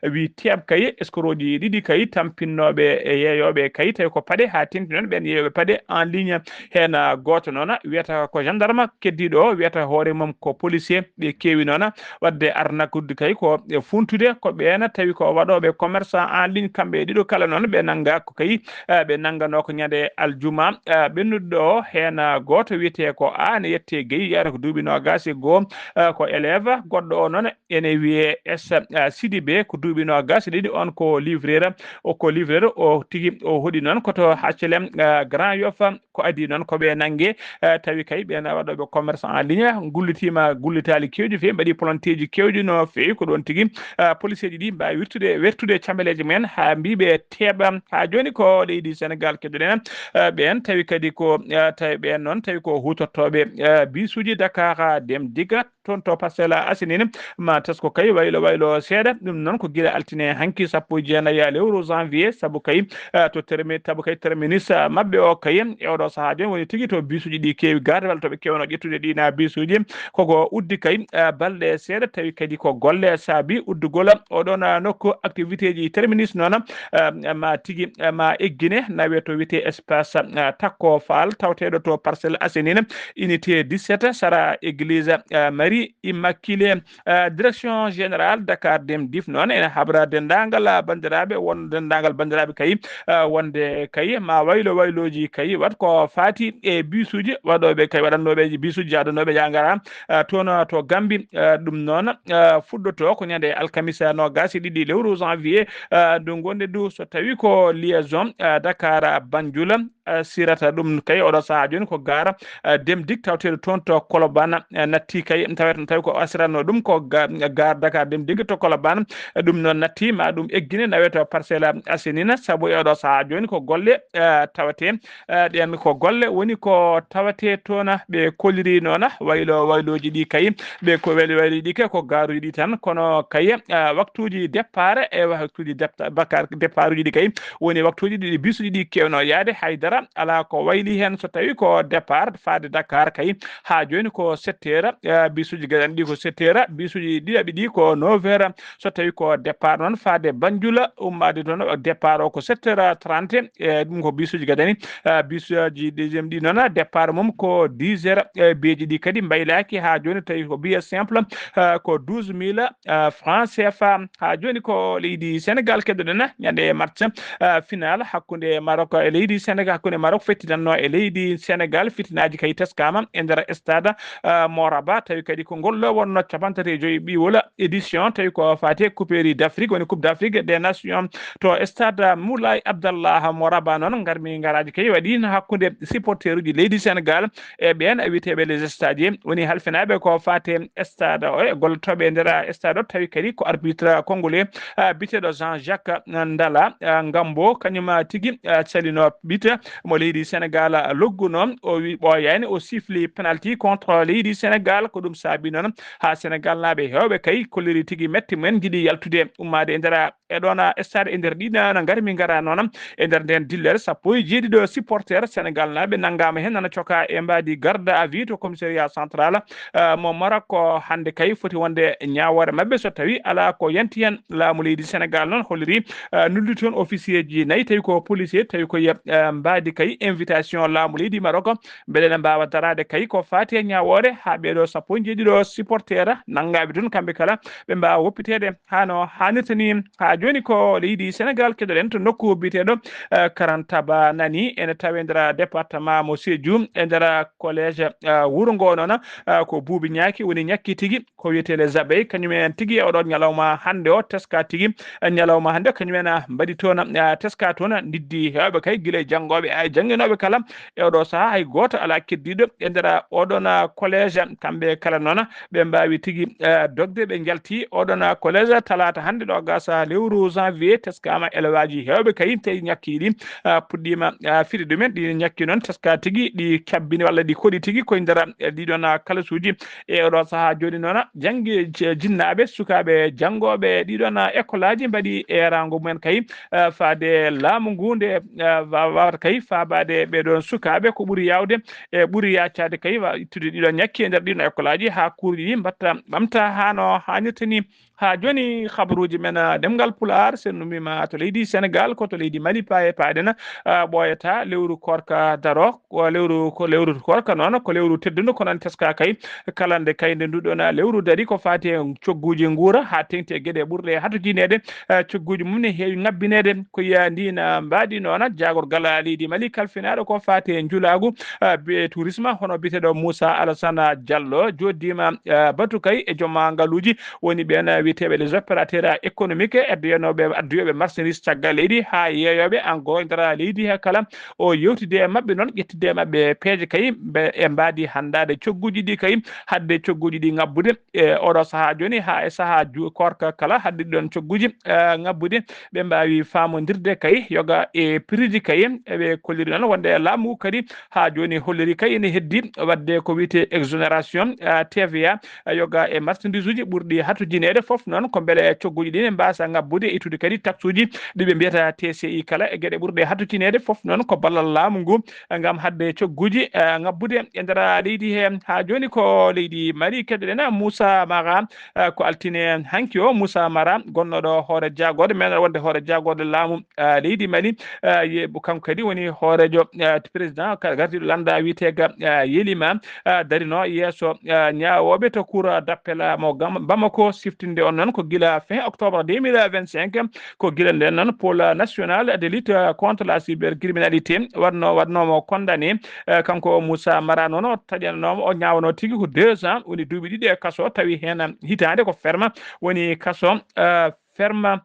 wi teeɓ kay, escroc ji ɗiɗi kay, tampinnooɓe e yeeyooɓe kay, tawi ko paɗe haa tenti noon, ɓeen yeeyooɓe paɗe en ligne. Heen, ah, gooto noon wiyata ko gendarme, keddiiɗo o wiyata hoore mum ko policier. Ɓe keewi noon waɗde arnakude kay ko e funtude, ko ɓeen tawi ko waɗooɓe commerçant en ligne, kamɓe e ɗiɗo kala noon ɓe nannga ko kay, ah, ɓe nannganoo ko ñande aljuma, ah, ɓennuɗo o. Heen, ah, gooto wiyetee ko A, ne yettee Gueye, yahata ko duuɓi noogaas e goo, ah, ko élève. Goɗɗo o noon ene wiyee S, ah, Sidibé, ko duuɓi noogaas e ɗiɗi, on ko livreur, o ko livreur, o tigi o hoɗi noon ko to H L M, ah, Grand Yoff, ko adii noon ko ɓe nannge, ah, tawi kay ɓeen waɗooɓe commerce en ligne gullitiima gullitaali keewɗi feewi, mbaɗi plainteeji keewɗi no feewi, ko ɗoon tigi, ah, policeeji ɗi mbaawi wirtude, wertude caɓeeleeji mumen haa mbiiɓe teeɓa. Haa jooni ko leydi Sénégal keddoɗen, ah, ɓeen tawi kadi ko, ah, tawi ɓeen noon tawi ko huutortooɓe, ah, bisuuji Dakar Dem Dikk, toon to Parcelles Assainies, ma tasko kay waylo waylo seeɗa. Ɗum noon ko gila altine hanki sappo e jeenayi lewru janvier, sabu kay, eh, to termi-, sabu kay terminus, eh, maɓɓe o kay e oɗo sahaa jooni woni tigi to bisuuji ɗi keewi garde walla to ɓe keewno ƴettude ɗi na bisuuji. Koko uddi kay, eh, balɗe seeɗa tawi kadi ko golle saabi uddugol oɗon, eh, nokku activité ji terminus noon, eh, ma tigi, eh, ma eggine nawe to wiyetee espace, eh, Takko Fall tawteeɗo to Parcelles Assainies, unité dix-sept sara église, eh, Marie Immaculée. Eh, direction générale Dakar Dem Dikk noon ene habra denndaangal, ah, banndiraaɓe, won denndaangal banndiraaɓe kay, ah, wonde kay ma waylo waylooji kay wat ko faati e bisuuji waɗooɓe kay, waɗannooɓe bisuuji jaadanooɓe yaa ngara, ah, toon to Gambie. Ah, ɗum noon, ah, fuɗɗoto ko ñande alkamisa noogaas e ɗiɗi lewru janvier, ah, ndu ngonɗen du so tawi ko liaison, ah, Dakar Banjul, eh, sirata ɗum kay oɗo sahaa jooni ko gaara, eh, Dem Dikk tawteeɗo toon to Kolobaan, eh, natti kay tawata tawi ko asiratno ɗum ko ga-, gaar Dakar Dem Dikk to Kolobaan, eh, ɗum noon natti ma ɗum eggine nawe to Parcelles Assainies sabu e oɗo sahaa jooni ko golle, eh, tawate, eh, ɗen ko golle woni ko tawate toon ɓe koliri noon waylo waylooji ɗi kay ɓe ko waylo waylooji ɗi kay ko gaaruuji ɗi tan kono kay, eh, waktuuji départ e waktuuji depta-, bakar-, départuuji ɗi kay woni waktuuji ɗiɗi bisuuji ɗi kewno yaade haydara alaa ko wayli heen so tawi ko départ faade Dakar kay haa jooni ko sept heures, eh, bisuuji gadani ɗi ko sept heures, bisuuji ɗiɗaɓi ɗi ko neuf heures, so tawi ko départ noon faade Banjul ummaade toon départ o ko sept heures trente, e ɗum ko bisuuji gadani, eh, bisuuji deuxième ɗi noon départ mum ko dix heures, eh, beeji ɗi kadi mbaylaaki haa jooni tawi ko billet simple, eh, ko douze mille, eh, francs C F A. Haa jooni ko leydi Sénégal keɗoɗen ñande match, ah, final hakkunde Maroc e leydi Sénégal, hakkunde Maroc fettinanno e leydi Sénégal. Fitinaaji kay teskaama e nder stade, ah, Moraba, tawi kadi ko ngol ɗo wonno cappanɗe tati e joyi ɓiwol édition, tawi ko faati e couperie d'Afrique, woni Coupe d'Afrique des Nations to stade Moulay Abdallah Moraba. Noon ngarmi ngaraaji kay waɗi hakkunde supporteruji leydi Sénégal e ɓeen wiyeteeɓe les stagiaires woni halfinaaɓe ko faate stade o e gollotooɓe e nder stade o, tawi kadi ko arbitre congolais, ah, biyeteeɗo Jean-Jacques Ndala, ah, Ngambo, kañum, ah, tigi, ah, salino bite mo leydi Sénégal, ah, logguno. O wi ɓooyaani, o sifli penalty contre leydi Sénégal. Ko ɗum saabi noon haa Sénégal naaɓe heewɓe kay kolliri tigi metti mumen, njiɗi yaltude ummaade e nder e ɗoon, ah, stade e nder ɗiɗo no ngarmi ngara noon e nder nden dillere sappo e jeeɗiɗo supporter Sénégal naaɓe nanngaama heen nana coka e mbaadi garde à vue to commissariat central, ah, mo Maroc. Ko hannde kay foti wonde ñaawoore maɓɓe so tawi alaa ko yanti heen. Laamu leydi Sénégal noon holliri, ah, nuldi toon officier ji nayi tawi ko policier tawi ko ye, ah, mbaadi kay invitation laamu leydi Maroc mbele ne mbaawa daraade kay ko faati e ñaawoore haa ɓeeɗo sappo e jeeɗiɗo supporter nanngaaɓe toon kamɓe kala ɓe mbaawa woppiteede hano haanirta ni. Haa jooni ko leydi Sénégal keɗoɗen to nokku biyeteeɗo, eh, Karantaba nani ene tawe nder département mo Sédhiou e nder collège, eh, wuro ngo noon, eh, ko buubi ñaaki woni ñakki tigi ko wiyetee les abeilles kañum en tigi e oɗo ñalawma hannde o teska tigi, eh, ñalawma hannde o kañum en, ah, mbaɗi toon, ah, teska toon ndiddi heewɓe kay gila e janngooɓe e jannginooɓe kala e oɗo sahaa hay gooto alaa keddiiɗo e nder oɗon, ah, collège kamɓe kala noon ɓe mbaawi tigi, eh, dogde. Ɓe njalti oɗon, ah, collège talaata hannde ɗo gasa lewru janvier, teskaama elewaaji heewɓe kay tawi ñakkiiɗi, ah, puɗɗiima, ah, fiɗe ɗumen. Ɗi ñakki noon teska tigi, ɗi cabbini walla ɗi koɗi tigi koye nder, eh, ɗiɗon, ah, kalasuuji. E oɗo sahaa jooni noon janngi je-, jinnaaɓe, sukaaɓe janngooɓe ɗiɗon, ah, école aji mbaɗi eeraango mumen kay, ah, faade laamu ngu nde, ah, wa-, wawata kay faabaade ɓeɗon sukaaɓe ko ɓuri yaawde e ɓuri yaacaade kay wa ittude ɗiɗo ñakki e nder ɗiɗo école aji haa kuurɗi ɗi mbatta ɓamta haa no haanirta ni. Haa jooni habaruuji men, ah, ɗemngal Pulaar, so en ummiima to leydi Senegaal, ko to leydi Mali paaye paaɗen, ah, ɓooyata lewru koorka daro, ko lewru, ko lewru koorka noon, ko lewru teddundu, ko noon teska kay kala nde kay nde nduɗon lewru dari ko faati e cogguuji nguura haa teŋti e geɗe ɓurɗe hatojineede, eh, cogguuji mum ne heewi ŋabbineede. Ko yiya ndi na mbaɗi noon jaagorgal leydi Mali kalfinaaɗo ko faati e njulaagu, eh, be tourisme, hono biyeteeɗo Moussa Alassane Diallo, jooɗdiima, eh, batu kay e joom ngaluuji woni ɓeen wiyeteeɓe les opérateurs économiques et adduyanooɓe, adduyooɓe marchandise caggal leydi haa yeeyooɓe en gros e nder leydi he kala. O yewtidi e maɓɓe noon, ƴettidi e maɓɓe peeje kay mbe-, e mbaadi hanndaade cogguuji ɗi kay, hadde cogguuji ɗi ŋabbude e oɗo sahaa jooni haa e sahaa ju-, koorka kala, hadde ɗon cogguuji, eh, ŋabbude. Ɓe mbaawi faamondirde kay yoga e prix ji kay, eɓe kolliri noon wonde laamu ngu kadi haa jooni holliri kay ene heddi waɗde ko wiyetee exonération, eh, T V A, eh, yoga e marchandise uji ɓurɗi hatujineede fof noon ko mbele cogguuji ɗi ne mbaasa ŋabbude, ittude kadi taxe uji ɗi ɓe mbiyata T C I kala e geɗe ɓurɗe hatujineede fof noon ko ballal laamu ngu, eh, ngam hadde cogguuji, eh, ŋabbude e nder leydi he. Haa jooni ko leydi Mali keddoɗen Moussa Mara, eh, ko altine hanki o Moussa Mara gonnooɗo hoore jaagorɗe, men wonde hoore jaagorɗe laamu, eh, leydi Mali, eh, ye-, kanko kadi woni hooreejo, eh, président ka-, gardiiɗo lannda wiyeteega, eh, Yelima, eh, darino yeeso, eh, ñaawooɓe to cour d'appel mo Gam-, Bamako siftinde on noon ko gila fin octobre deux mille vingt-cinq, ko gila nden noon pôle national de lutte contre la cybercriminalité waɗno, waɗnoomo condamné, eh, kanko Moussa Mara noon o taƴannooma, o ñaawano tigi ko deux ans, woni duuɓi ɗiɗi e kaso, tawi heen hitaande ko ferme, woni kaso, eh, ferme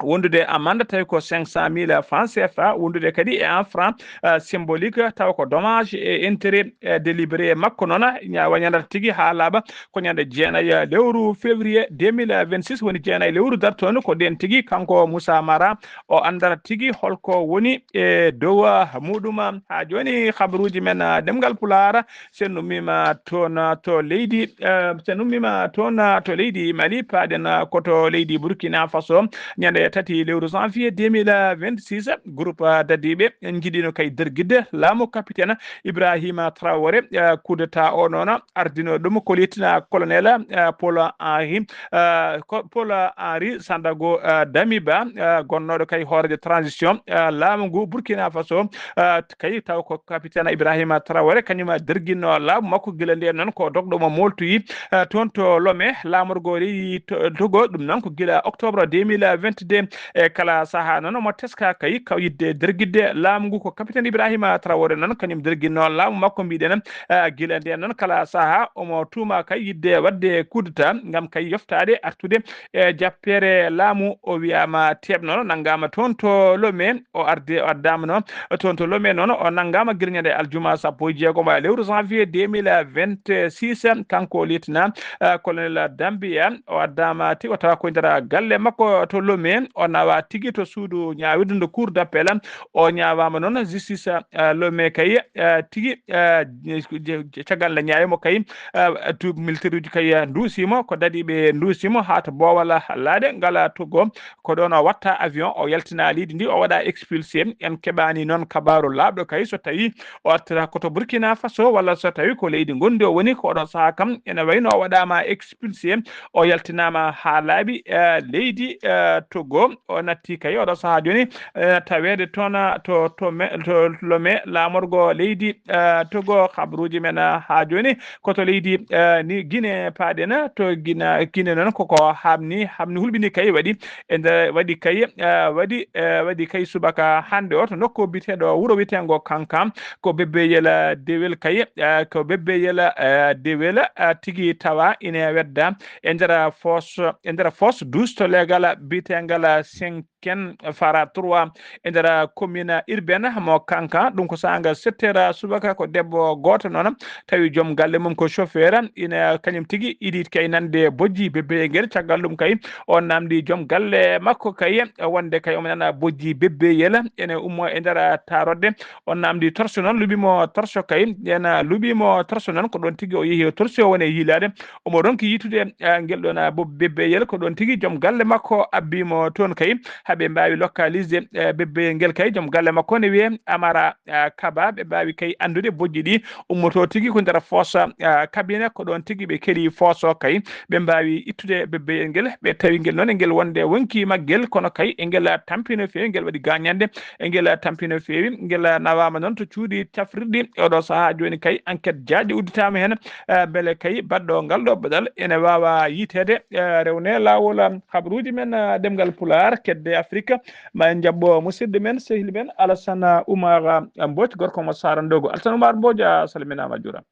wondude amande tawi ko cinq cent mille francs C F A, wondude kadi e en francs, eh, symbolique, tawa ko dommage et intérêt, eh, délibéré makko noon, ña-, wa ñandata tigi haa laaɓa ko ñande jeenayi lewru février deux mille vingt-six, woni jeenayi lewru dartoondu, ko ndeen tigi kanko Moussa Mara o anndata tigi holko woni e dow muɗum. Haa jooni habaruuji men, ah, ɗemngal Pulaar, sen ummiima toon to leydi, eh, sen ummiima toon to leydi Mali, paaɗen, ah, ko to leydi Burkina Faso. Ñande tati lewru janvier deux mille vingt-six, groupe, ah, dadiiɓe njiɗino kay dergidde laamu capitaine Ibrahima Traoré, eh, coup d'état o noon ardino ɗum ko lieutenant colonel, eh, Paul Henri, eh, ko Paul Henri Sandago, eh, Damiba, eh, gonnooɗo kay hooreejo transition, eh, laamu ngu Burkina Faso, eh, kay taw ko capitaine Ibrahima Traoré, kañum derginno laamu makko gila ndeen noon ko dogɗo mo mooltoyi, eh, toon to Lomé, laamorgo leydi to-, Togo, ɗum noon ko gila octobre deux mille vingt-deux, e kala sahaa noon omo teska kay ka yidde dergidde laamu ngu ko capitaine Ibrahima Traoré noon kañum derginno laamu makko mbiɗen, eh, gila ndeen noon kala sahaa omo tuuma kay yidde waɗde coup d'état ngam kay yoftaade artude e jappeere laamu. O wiyaama teeɓnono, nanngaama toon to Lomé, o arde, o addaama noon toon to Lomé noon, o nanngaama gila ñande aljuma sappo e jeegom lewru janvier deux mille vingt-six, kanko lieutenant, eh, colonel Damiba, o addaama tigi, o tawa ko e nder galle makko to Lomé, o nawa tigi to suudu ñaawirdu ndu cour d'appel, o ñaawaama noon justice, eh, Lomé kay, eh, tigi, eh, caggal nde ñaawi mo kay, eh, tu-, militaire uji kay, eh, nduusi mo, ko dadiiɓe nduusi mo haa to boowal laaɗe ngala Togo. Ko ɗoon o watta avion, o yaltina leydi ndi, o waɗa expulsé. En keɓaani noon kabaaru laaɓɗo kay so tawi o artata ko to Burkina Faso walla so tawi ko leydi ngonndi o woni. Ko oɗo sahaa kam ene wayno o waɗaama expulsé, o yaltinaama haa laaɓi, eh, leydi, eh, Togo. O natti kay oɗo sahaa jooni, eh, taweede toon to, to me-, to Lomé, laamorgo leydi, eh, Togo. Habaruuji men, eh, haa jooni ko to leydi, eh, ni Guinée paaɗen, to Guinée, Guinée noon koko haamni, haamni hulɓini kay waɗi e nder, waɗi kay, eh, waɗi, eh, waɗi kay subaka hannde o to nokku biteeɗo wuro witeengo Kankan, ko Bébé Yela Dewel kay, eh, ko Bébé Yela, eh, Dewel, eh, tigi tawa ine wedda e nder foos, e nder foos douze to leegal biteengal cinq ken fara trois e nder commune urbaine mo Kankan. Ɗum ko saanga sept heures subaka, ko debbo gooto noon tawi joom galle mum ko chauffeur, ina kañum tigi idi kay nande bojji bebbe ngel. Caggal ɗum kay o namdi joom galle makko kay wonde kay omo nana bojji bebbe yela ene ummo e nder tarodde. O namdi torche noon, luɓimo torche kay, ena luɓimo torche noon, ko ɗon tigi o yehi o torche o woni e yiilaade. Omo ronki yitude, eh, ngel ɗon, ah, bo-, bebbeyel. Ko ɗon tigi joom galle makko abbimo toon kay, haa ɓe mbaawi localisde, eh, bebbeyel ngel kay. Joom galle makko ne wiyee Amara, ah, Kaba. Ɓe mbaawi kay anndude bojji ɗi ummoto tigi ko nder foos, ah, cabinet. Ko ɗon tigi ɓe keli foos o kay, ɓe mbaawi ittude bebbeyel ngel. Ɓe tawi ngel noon e ngel wonde wonki maggel, kono kay e ngel tampi no feewi, ngel waɗi gaañande, e ngel tampi no feewi. Ngel nawaama noon to cuuɗi cafrirɗi. E oɗo sahaa jooni kay enquête jaajɗo udditaama heen, eh, mbele kay baɗɗo ngal ɗo baɗal ene waawa yiiteede, eh, rewne laawol, am, habaruuji men, eh, ɗemngal Pulaar, kedde Afrika. Ma en njaɓɓo musidɗo men, sehil men Alassane Oumar, eh, Mbodj, gorko mo Saara Ndogo. Alassane Oumar Mbodj, a salminaama, a juuraama.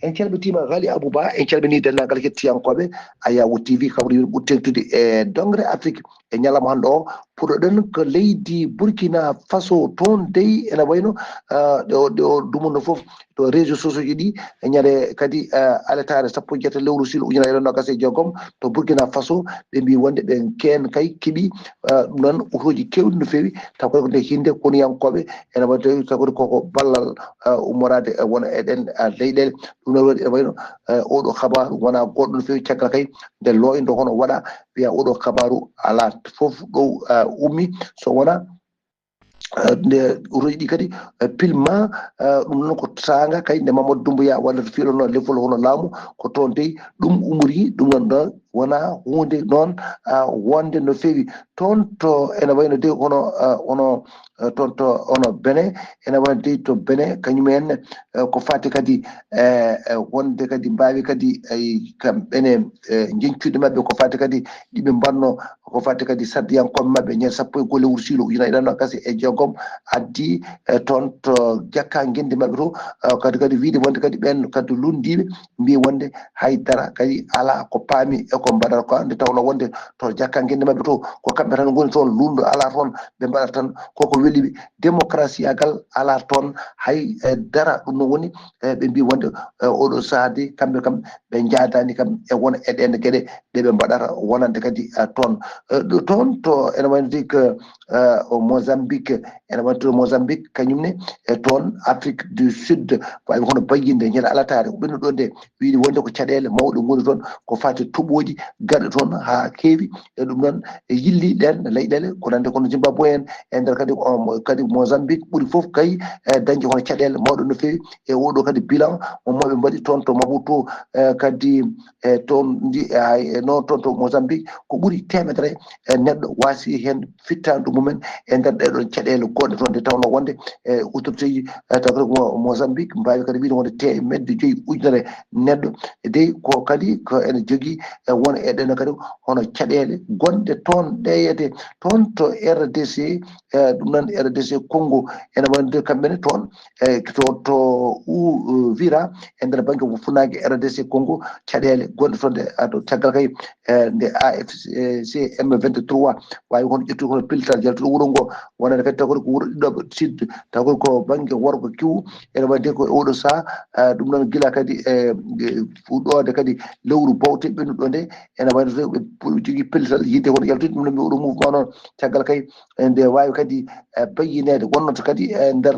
En calmitiima Ghali Abouba, en calminii denndaangal hettiyankooɓe Ayawu T V, kamɓe ɓuri teeŋtude e dongre Afrik e ñalawma hannde o. Puɗɗoɗen ko leydi Burkina Faso, toon dey ene wayno, ah, ɗo, ɗo dumunna fof to réseaux sociaux ji ɗi, e ñande kadi, ah, aletaare sappo e jeetati lewru sulet ujunere e noogas e jeegom to Burkina Faso, ɓe mbii wonde ɓe keen kay keɓi, ah, ɗum noon otooji keewɗi no feewi, taw kadi ko nde hinde konuyankooɓe ene waɗi tawi taw kadi koko ballal, ah, ummoraade e wona e ɗen, ah, leyɗeele. Ɗum noon waɗi ene wayno, eh, oɗo kabaaru wona goɗɗo no feewi caggal kay nde looyndo hono waɗa, wiya oɗo kabaaru alaa fof ɗo, ah, ummi so wona, ah, nde otooji ɗi kadi, eh, pilma, ah, ɗum noon ko saanga kay nde Mamadou Doumbouya walla to fiilono lefol hono laamu ko toon dey ɗum umori, ɗum noon ɗo wona huunde noon, ah, wonde no feewi. Toon to ene wayno dey hono, ah, hono, eh, toon to hono Benin, ene wayno dey to Benin kañum en, eh, ko fati kadi, eh, eh, wonde kadi mbaawi kadi ay kamɓe ne, eh, njeñcuuɗi maɓɓe ko fati kadi ɗi ɓe mbaɗno ko fati kadi sardiyankooɓe maɓɓe ñande sappo e goo lewru sulet ujunere e noogas e jeegom addi, eh, toon to jakka ngenndi maɓɓe to, eh, kadi kadi wiide wonde kadi ɓeen kadi lunndiiɓe mbii wonde hay dara kadi alaa ko paami e ko mbaɗata ko nde tawno wonde to jakka ngenndi maɓɓe to ko kamɓe tan ngoni toon, luulndo alaa toon, ɓe mbaɗata tan koko weli ɓe. Démocratie agal alaa toon hay, eh, dara. Ɗum noon woni, eh, ɓe mbii wonde, eh, oɗo sahaa de kamɓe kam ɓe njaadaani kam e won e ɗeen geɗe ɗe ɓe mbaɗata wonande kadi, eh, toon. Eh, ɗo toon to ene wayno dey ko, eh, o Mozambique, ene wayno to Mozambique kañum ne e toon Afrique du Sud, waawi hono bayyinde ñande alataare ko ɓennuɗo nde wiide wonde ko caɗeele mawɗe ngoni toon ko fati toɓooji garɗe toon haa keewi. E ɗum noon e yilli ɗeen leyɗeele ko nande kono Zimbabwe en e nder kadi, um, kadi Mozambique ɓuri fof kay, e dañde hono caɗeele mawɗe no feewi e oɗo kadi bilan mo maɓe mbaɗi toon to Maputo, e kadi e toon ndi, e hay, e noon toon to Mozambique ko ɓuri teemedere e neɗɗo waasi heen fittaandu mumen e nder ɗee ɗoon caɗeele gonɗe toon, nde tawnoo wonde e autorité ji, e taw kadi ko Mozambique mbaawi kadi wiide wonde teemedde joyi ujunere neɗɗo. E dey ko kadi ko ene jogii e won e ɗeen kadi hono caɗeele gonɗe toon ɗeeyete toon to R D C, e ɗum noon R D C Congo ene wonde kamɓe ne toon e to, to Uvira e nder bannge ko funnaange R D C Congo, caɗeele gonɗe toon nde, a, to caggal kay, e, nde A F C M vingt-trois waawi kono ƴettude kono pellital jaltuɗo wuro ngo, wonande kadi taw kadi ko wuro ɗiɗaɓo sud, taw kadi ko bannge worgo kiw, ene waɗi ko e oɗo sahaa, a, ɗum noon gila kadi, e, e, fuɗɗoode kadi lewru bowte ɓennuɗo nde, ene wayno so ɓe jogii pellital yiɗde kono yaltude, ɗum noon mi oɗo mouvement noon, caggal kay, e, nde waawi kadi, e, bayyineede, wonnoo to kadi, e, nder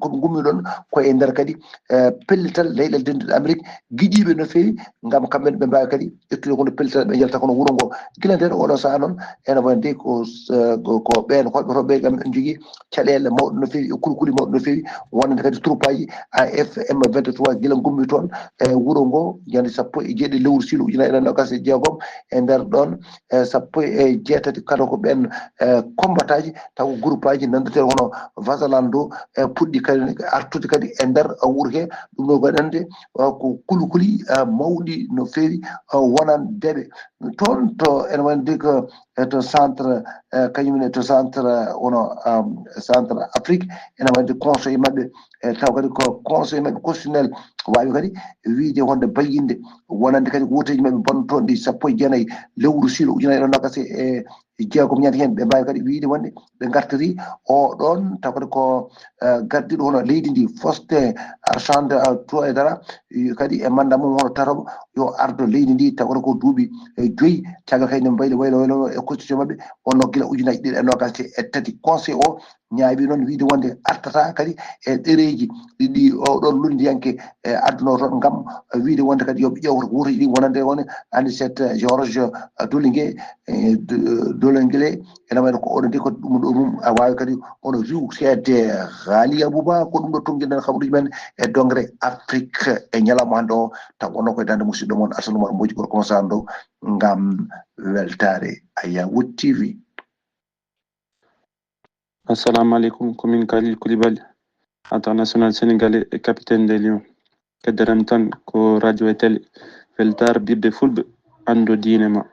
ko ɓe ngummi ɗoon, ko e nder kadi, e, pellital leyɗeele dentuɗe Amérique, giɗiiɓe no feewi, ngam kamɓe ne ɓe mbaawi kadi ƴettude kono pellital, ɓe njalta kono wuro ngo. Gila ndeen oɗo sahaa noon, ene wayno dey ko, e, ko, ko ɓeen holɓe to ɓe kam en njogii caɗeele mawɗe no feewi e kulkuli mawɗe no feewi, wonande kadi troupaaji A F M vingt-trois gila ngummi toon e wuro ngo, ñande sappo e jeeɗiɗi lewru sulet ujunere e noogas e jeegom, e nder ɗoon, e sappo e jeetati kala ko ɓeen, e, combattaaji, taw ko groupaaji nanndude hono Vazalando, e, puɗɗi kadi artude kadi e nder wuro he, ɗum ɗo waɗande, e, ko kulkuli, e, mawɗi no feewi, e, wonande ɓe. Toon to ene wayno dey ko, e, to centre, e, kañum ne to centre, e, wono, am, centre Afrique, ene wayno dey conseil maɓɓe, e, taw kadi ko conseil maɓɓe constitutionnel waawi kadi wiide wonde bayyinde wonande kadi wooteeji maɓɓe bonnotooɗi sappo e jeenayi lewru sulet ujunere e noogas e jeegom, ñande heen ɓe mbaawi kadi wiide wonde ɓe ngartiri o ɗoon, taw kadi ko, e, gardiiɗo hono leydi ndi, Faustin Archange, e, Touadéra, e, kadi e mandat mum hono tataɓo yo ardo leydi ndi, taw kadi ko duuɓi, e, joyi, caggal kadi nde mbayli waylo waylo e constitution maɓɓe, wonno gila ujunaaji ɗiɗi e noogas e tati. Conseil o ñaawi noon wiide wonde artata kadi e ɗereeji ɗi, ɗi o ɗoon lunndiyanke, e, addunoo toon ngam, e, wiide wonde kadi yo ɓe ƴeew ko wuro ɗi wonande woni Anicet Georges Dolingue, e, Do-, Dolingue ene wayno ko oɗo de ko ɗum ɗo mum a waawi kadi ono riwteede. Haali Abouba ko ɗum ɗo tonnginen habaruuji men e dongre Afrique e ñalawma hannde o, taw wonno koye daande musidɗo mon Assane Oumar Mbodji gorko mo Sando ngam weltaare Ayawu T V. Assalamu aleykum, ko min Khalil Koulibaly, international sénégalais et capitaine des Lions. Keddaram tan ko radio e télé, weltaare ɓiɓɓe fulɓe, anndo diine ma.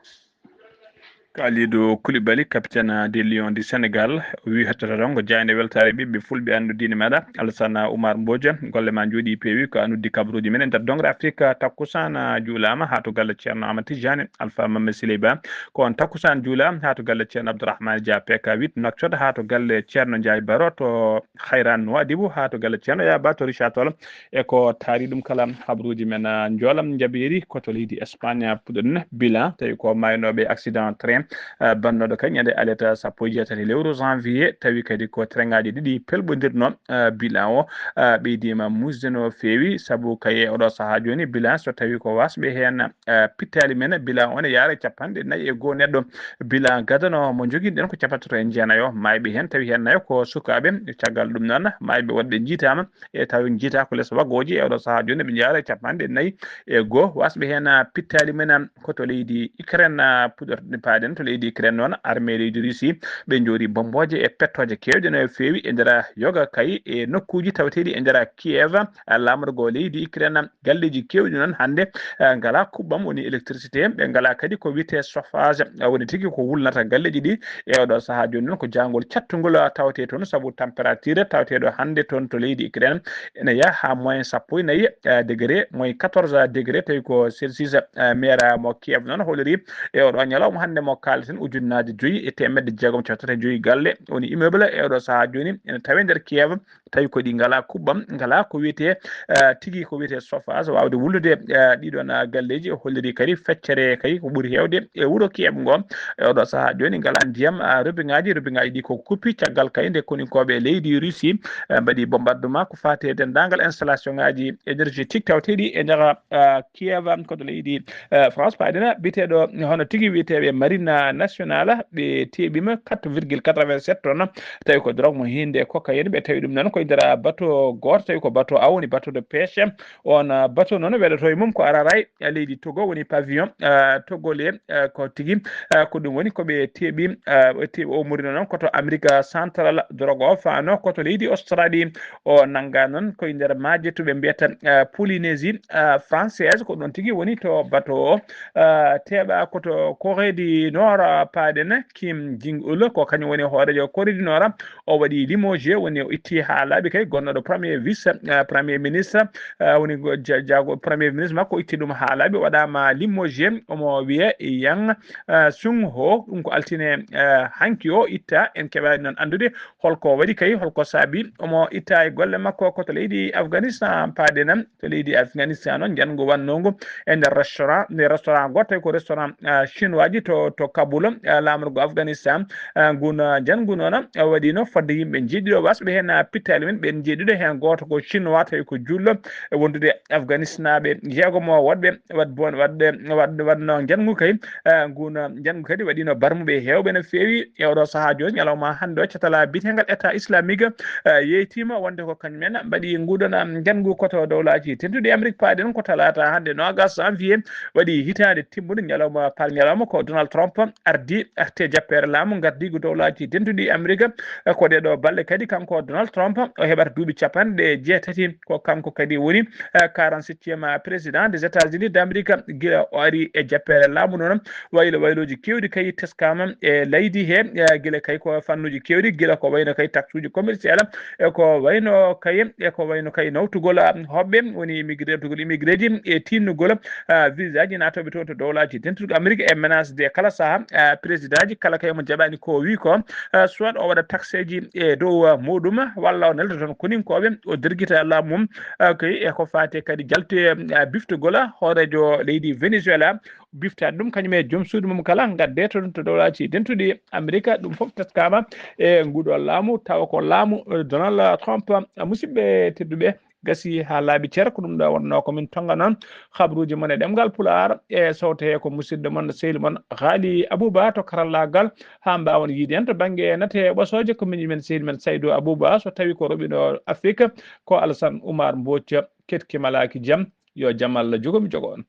Kalidou Koulibaly, capitaine des Lions du Sénégal, o wi, hettotoo tan ko jaaynde weltaare ɓiɓɓe fulɓe, anndu diine meeɗa. Alassane Oumar Mbodj, golle ma njooɗi peewi, ko a noddi kabaruuji men e nder Dongle Afrique. Takkusaan juulaama haa to galle Ceerno Amadou Tidiane Alpha Mamadou Siley Ba. Ko on takkusaan juulaama haa to galle Ceerno Abdourahmane Dia P K huit Nouakchott, haa to galle Ceerno Ndiaye Baro to Hayraan Nouadhibou, haa to galle Ceerno Yaya Ba to Richard Toll. E ko taari ɗum kala, habaruuji men, ah, njoolam njaɓeeri ko to leydi Espagne, ah, puɗɗoɗen bilan, tawi ko maaynooɓe accident train, ah, bannooɗo kay ñande alet sappo e jeetati lewru janvier, tawi kadi ko train ngaaji ɗiɗi pelɓondirno, ah, bilan o, ah, ɓeydiima muusde no feewi, sabu kay e oɗo sahaa jooni bilan, so tawi ko waasɓe heen, ah, pittaali men, bilan o ne yaara e capanɗe nayi e goo neɗɗo. Bilan gadano mo njoginɗen ko capanɗe tato e jeenayo maayɓe heen, tawi heen nayo ko sukaaɓe. Caggal ɗum noon, maayɓe woɗɓe njiitaama, e tawi njiitaaka ko les waggooji. E oɗo sahaa jooni, ɓe njaara e capanɗe nayi e goo. Waasɓe heen, ah, pittaali men, ah, ko to leydi Ukraine, ah, puɗɗorɗen paaden to leydi Ukraine noon, armée leydi Russie, ɓe njoori bommbooje e pettooje keewɗe no feewi e nder yoga kay e nokkuuji taweteeɗi e nder Kiev, ah, laamorgo leydi Ukraine. Galleeji keewɗi noon hannde, eh, ngalaa kuɓɓam, woni électricité, ɓe ngalaa kadi ko wiyetee chauffage, eh, woni tigi ko wulnata galleeji ɗi. E oɗo sahaa jooni noon ko jaangol cattungol, eh, tawetee toon, sabu température taweteeɗo hannde toon to leydi Ukraine ene yaha haa moins sappo e nayi, eh, degré, moins quatorze degré, tawi ko Celsius, eh, maire mo Kiev noon holliri e oɗo ñalawma hannde mo kaalten, ujunnaaje joyi e teemedde jeegom capanɗe tati e joyi galle, woni immeuble, e oɗo sahaa jooni ene tawee nder Kiev. Tawi ko ɗi ngalaa kuɓɓam, ngalaa ko wiyetee, eh, tigi ko wiyetee chauffage, waawde wullude, eh, ɗiɗon, ah, galleeji. O holliri kadi feccere kay ko ɓuri heewde e wuro Kiev ngo. E oɗo sahaa jooni ngalaa ndiyam, ah, robiŋaaji, robiŋaaji ɗi ko kuppi caggal kay nde koninkooɓe leydi Russie, eh, mbaɗi bombardement ko faati e denndaangal installation ŋaaji énergétique taweteeɗi e nder, ah, Kiev, ko to leydi, eh, France. Paaɗina biyeteeɗo hono tigi wiyeteeɓe Marine Nationale, ɓe teeɓiima quatre virgule quatre-vingt-sept tonnes. Tawi ko drogue mo hiinde cocaïne, ɓe tawi ɗum noon ko e nder bateau gooto, tawi ko bateau, a woni bateau de pêche. On, ah, bateau noon weɗoto e mum ko Araray, ah, leydi Togo, woni pavillon, ah, togolais, ah, ko tigi, ah, ko ɗum woni ko ɓe teeɓi, ah, ɓe teeɓi o murino noon ko to Amérique Centrale, drogue o faano ko to leydi Australie. O nannga noon ko e nder maaje to ɓe mbiyata, ah, Polynésie, ah, française, ko ɗoon tigi woni to bateau o, ah, teeɓa ko to Corée du Nord, ah, paaɗen Kim Jong-un, ko kañum woni hooreejo Corée du Nord. O waɗi limogé, woni o itti haa laaɓi kay gonnooɗo premier vice, ah, premier ministre, ah, woni go-, ja-, jaago premier ministre makko, o itti ɗum haa laaɓi, o waɗaama limogé. Omo wiyee Yang, ah, Sung Ho, ɗum ko altine, ah, hanki o itta. En keɓaani noon anndude holko waɗi kay, holko saabi omo itta e golle makko ko to leydi Afghanistan. Paaɗen to leydi Afghanistan noon, njanngu wannoogu e nder restaurant, nde restaurant gooto, tawi ko restaurant, ah, chinois ji to, to Kabul, ah, laamorgo Afghanistan. Ah, ngun, ah, njanngu noon, ah, waɗiino fodde yimɓe njeeɗiɗo waasɓe heen, ah, pittaali men, ɓeen njeeɗiɗo heen gooto ko chinois, tawi ko juulɗo, e wondude Afghanisnaaɓe jeegomo woɗɓe waɗ bon-, waɗde, waɗde, waɗno njanngu kay. Ah, ngun, ah, njanngu kadi waɗiino barmuɓe heewɓe no feewi e oɗo sahaa jooni, ñalawma hannde o, catalaa biyetengal État islamique, ah, yeytiima wonde ko kañum en mbaɗi nguɗon, ah, njanngu ko to dowlaaji tedduɗi Amérique. Paaɗen ko talaata hannde noogas janvier waɗi hitaande timmude, ñalawma par ñalawma ko Donald Trump ardi, ah, te jappeere laamu ngardiigu dowlaaji tedduɗi Amérique. Ah, ko ɗee ɗoo balɗe kadi kanko Donald Trump o heɓata duuɓi capanɗe jeetati, ko kanko kadi woni, ah, quarante-septième président des États-Unis d'Amérique. Gila o ari e jappeere laamu noon, waylo waylooji keewɗi kay teskaama e leydi he, eh, gila kay ko fannuuji keewɗi, gila ko wayno kay taxuuji commercial, e ko wayno kay, e ko wayno kay nawtugol, ah, hoɓɓe woni immigré, tugol immigré ji, e tiinnugol, ah, visa ji naatooɓe toon to dowlaaji dentuɗi Amérique, e menace de kala sahaa, ah, président ji kala kay mo jaɓaani ko o wi ko, ah, soit o waɗa taxe ji e dow, ah, muɗum, walla o nelda toon koninkooɓe, o dirgita laamu mum, ah, kay e ko faati kadi jalte, ah, biftugol hooreejo leydi Venezuela, biftaade ɗum kañum e joom suudu mum kala, ngadde to, to dowlaaji dentuɗi Amerika. Ɗum fof teskaama e nguɗo laamu, tawa ko laamu, eh, Donald Trump. Musidɓe tedduɓe, gasi haa laaɓi cer, ko ɗum ɗo wonnoo ko min tonga noon habaruuji mon e ɗemngal Pulaar, e sowte he ko musidɗo mon, sehil mon Haali Abuba to karallaagal, haa mbaawon yiide en to bannge nate e ɓosooje, ko min men sehil men Saydu Abuba, so tawi ko roɓiɗo Afrik, ko Alasan Umar Mbooc, ketki malaaki jam, yo jam Allah jogo mi jogo on.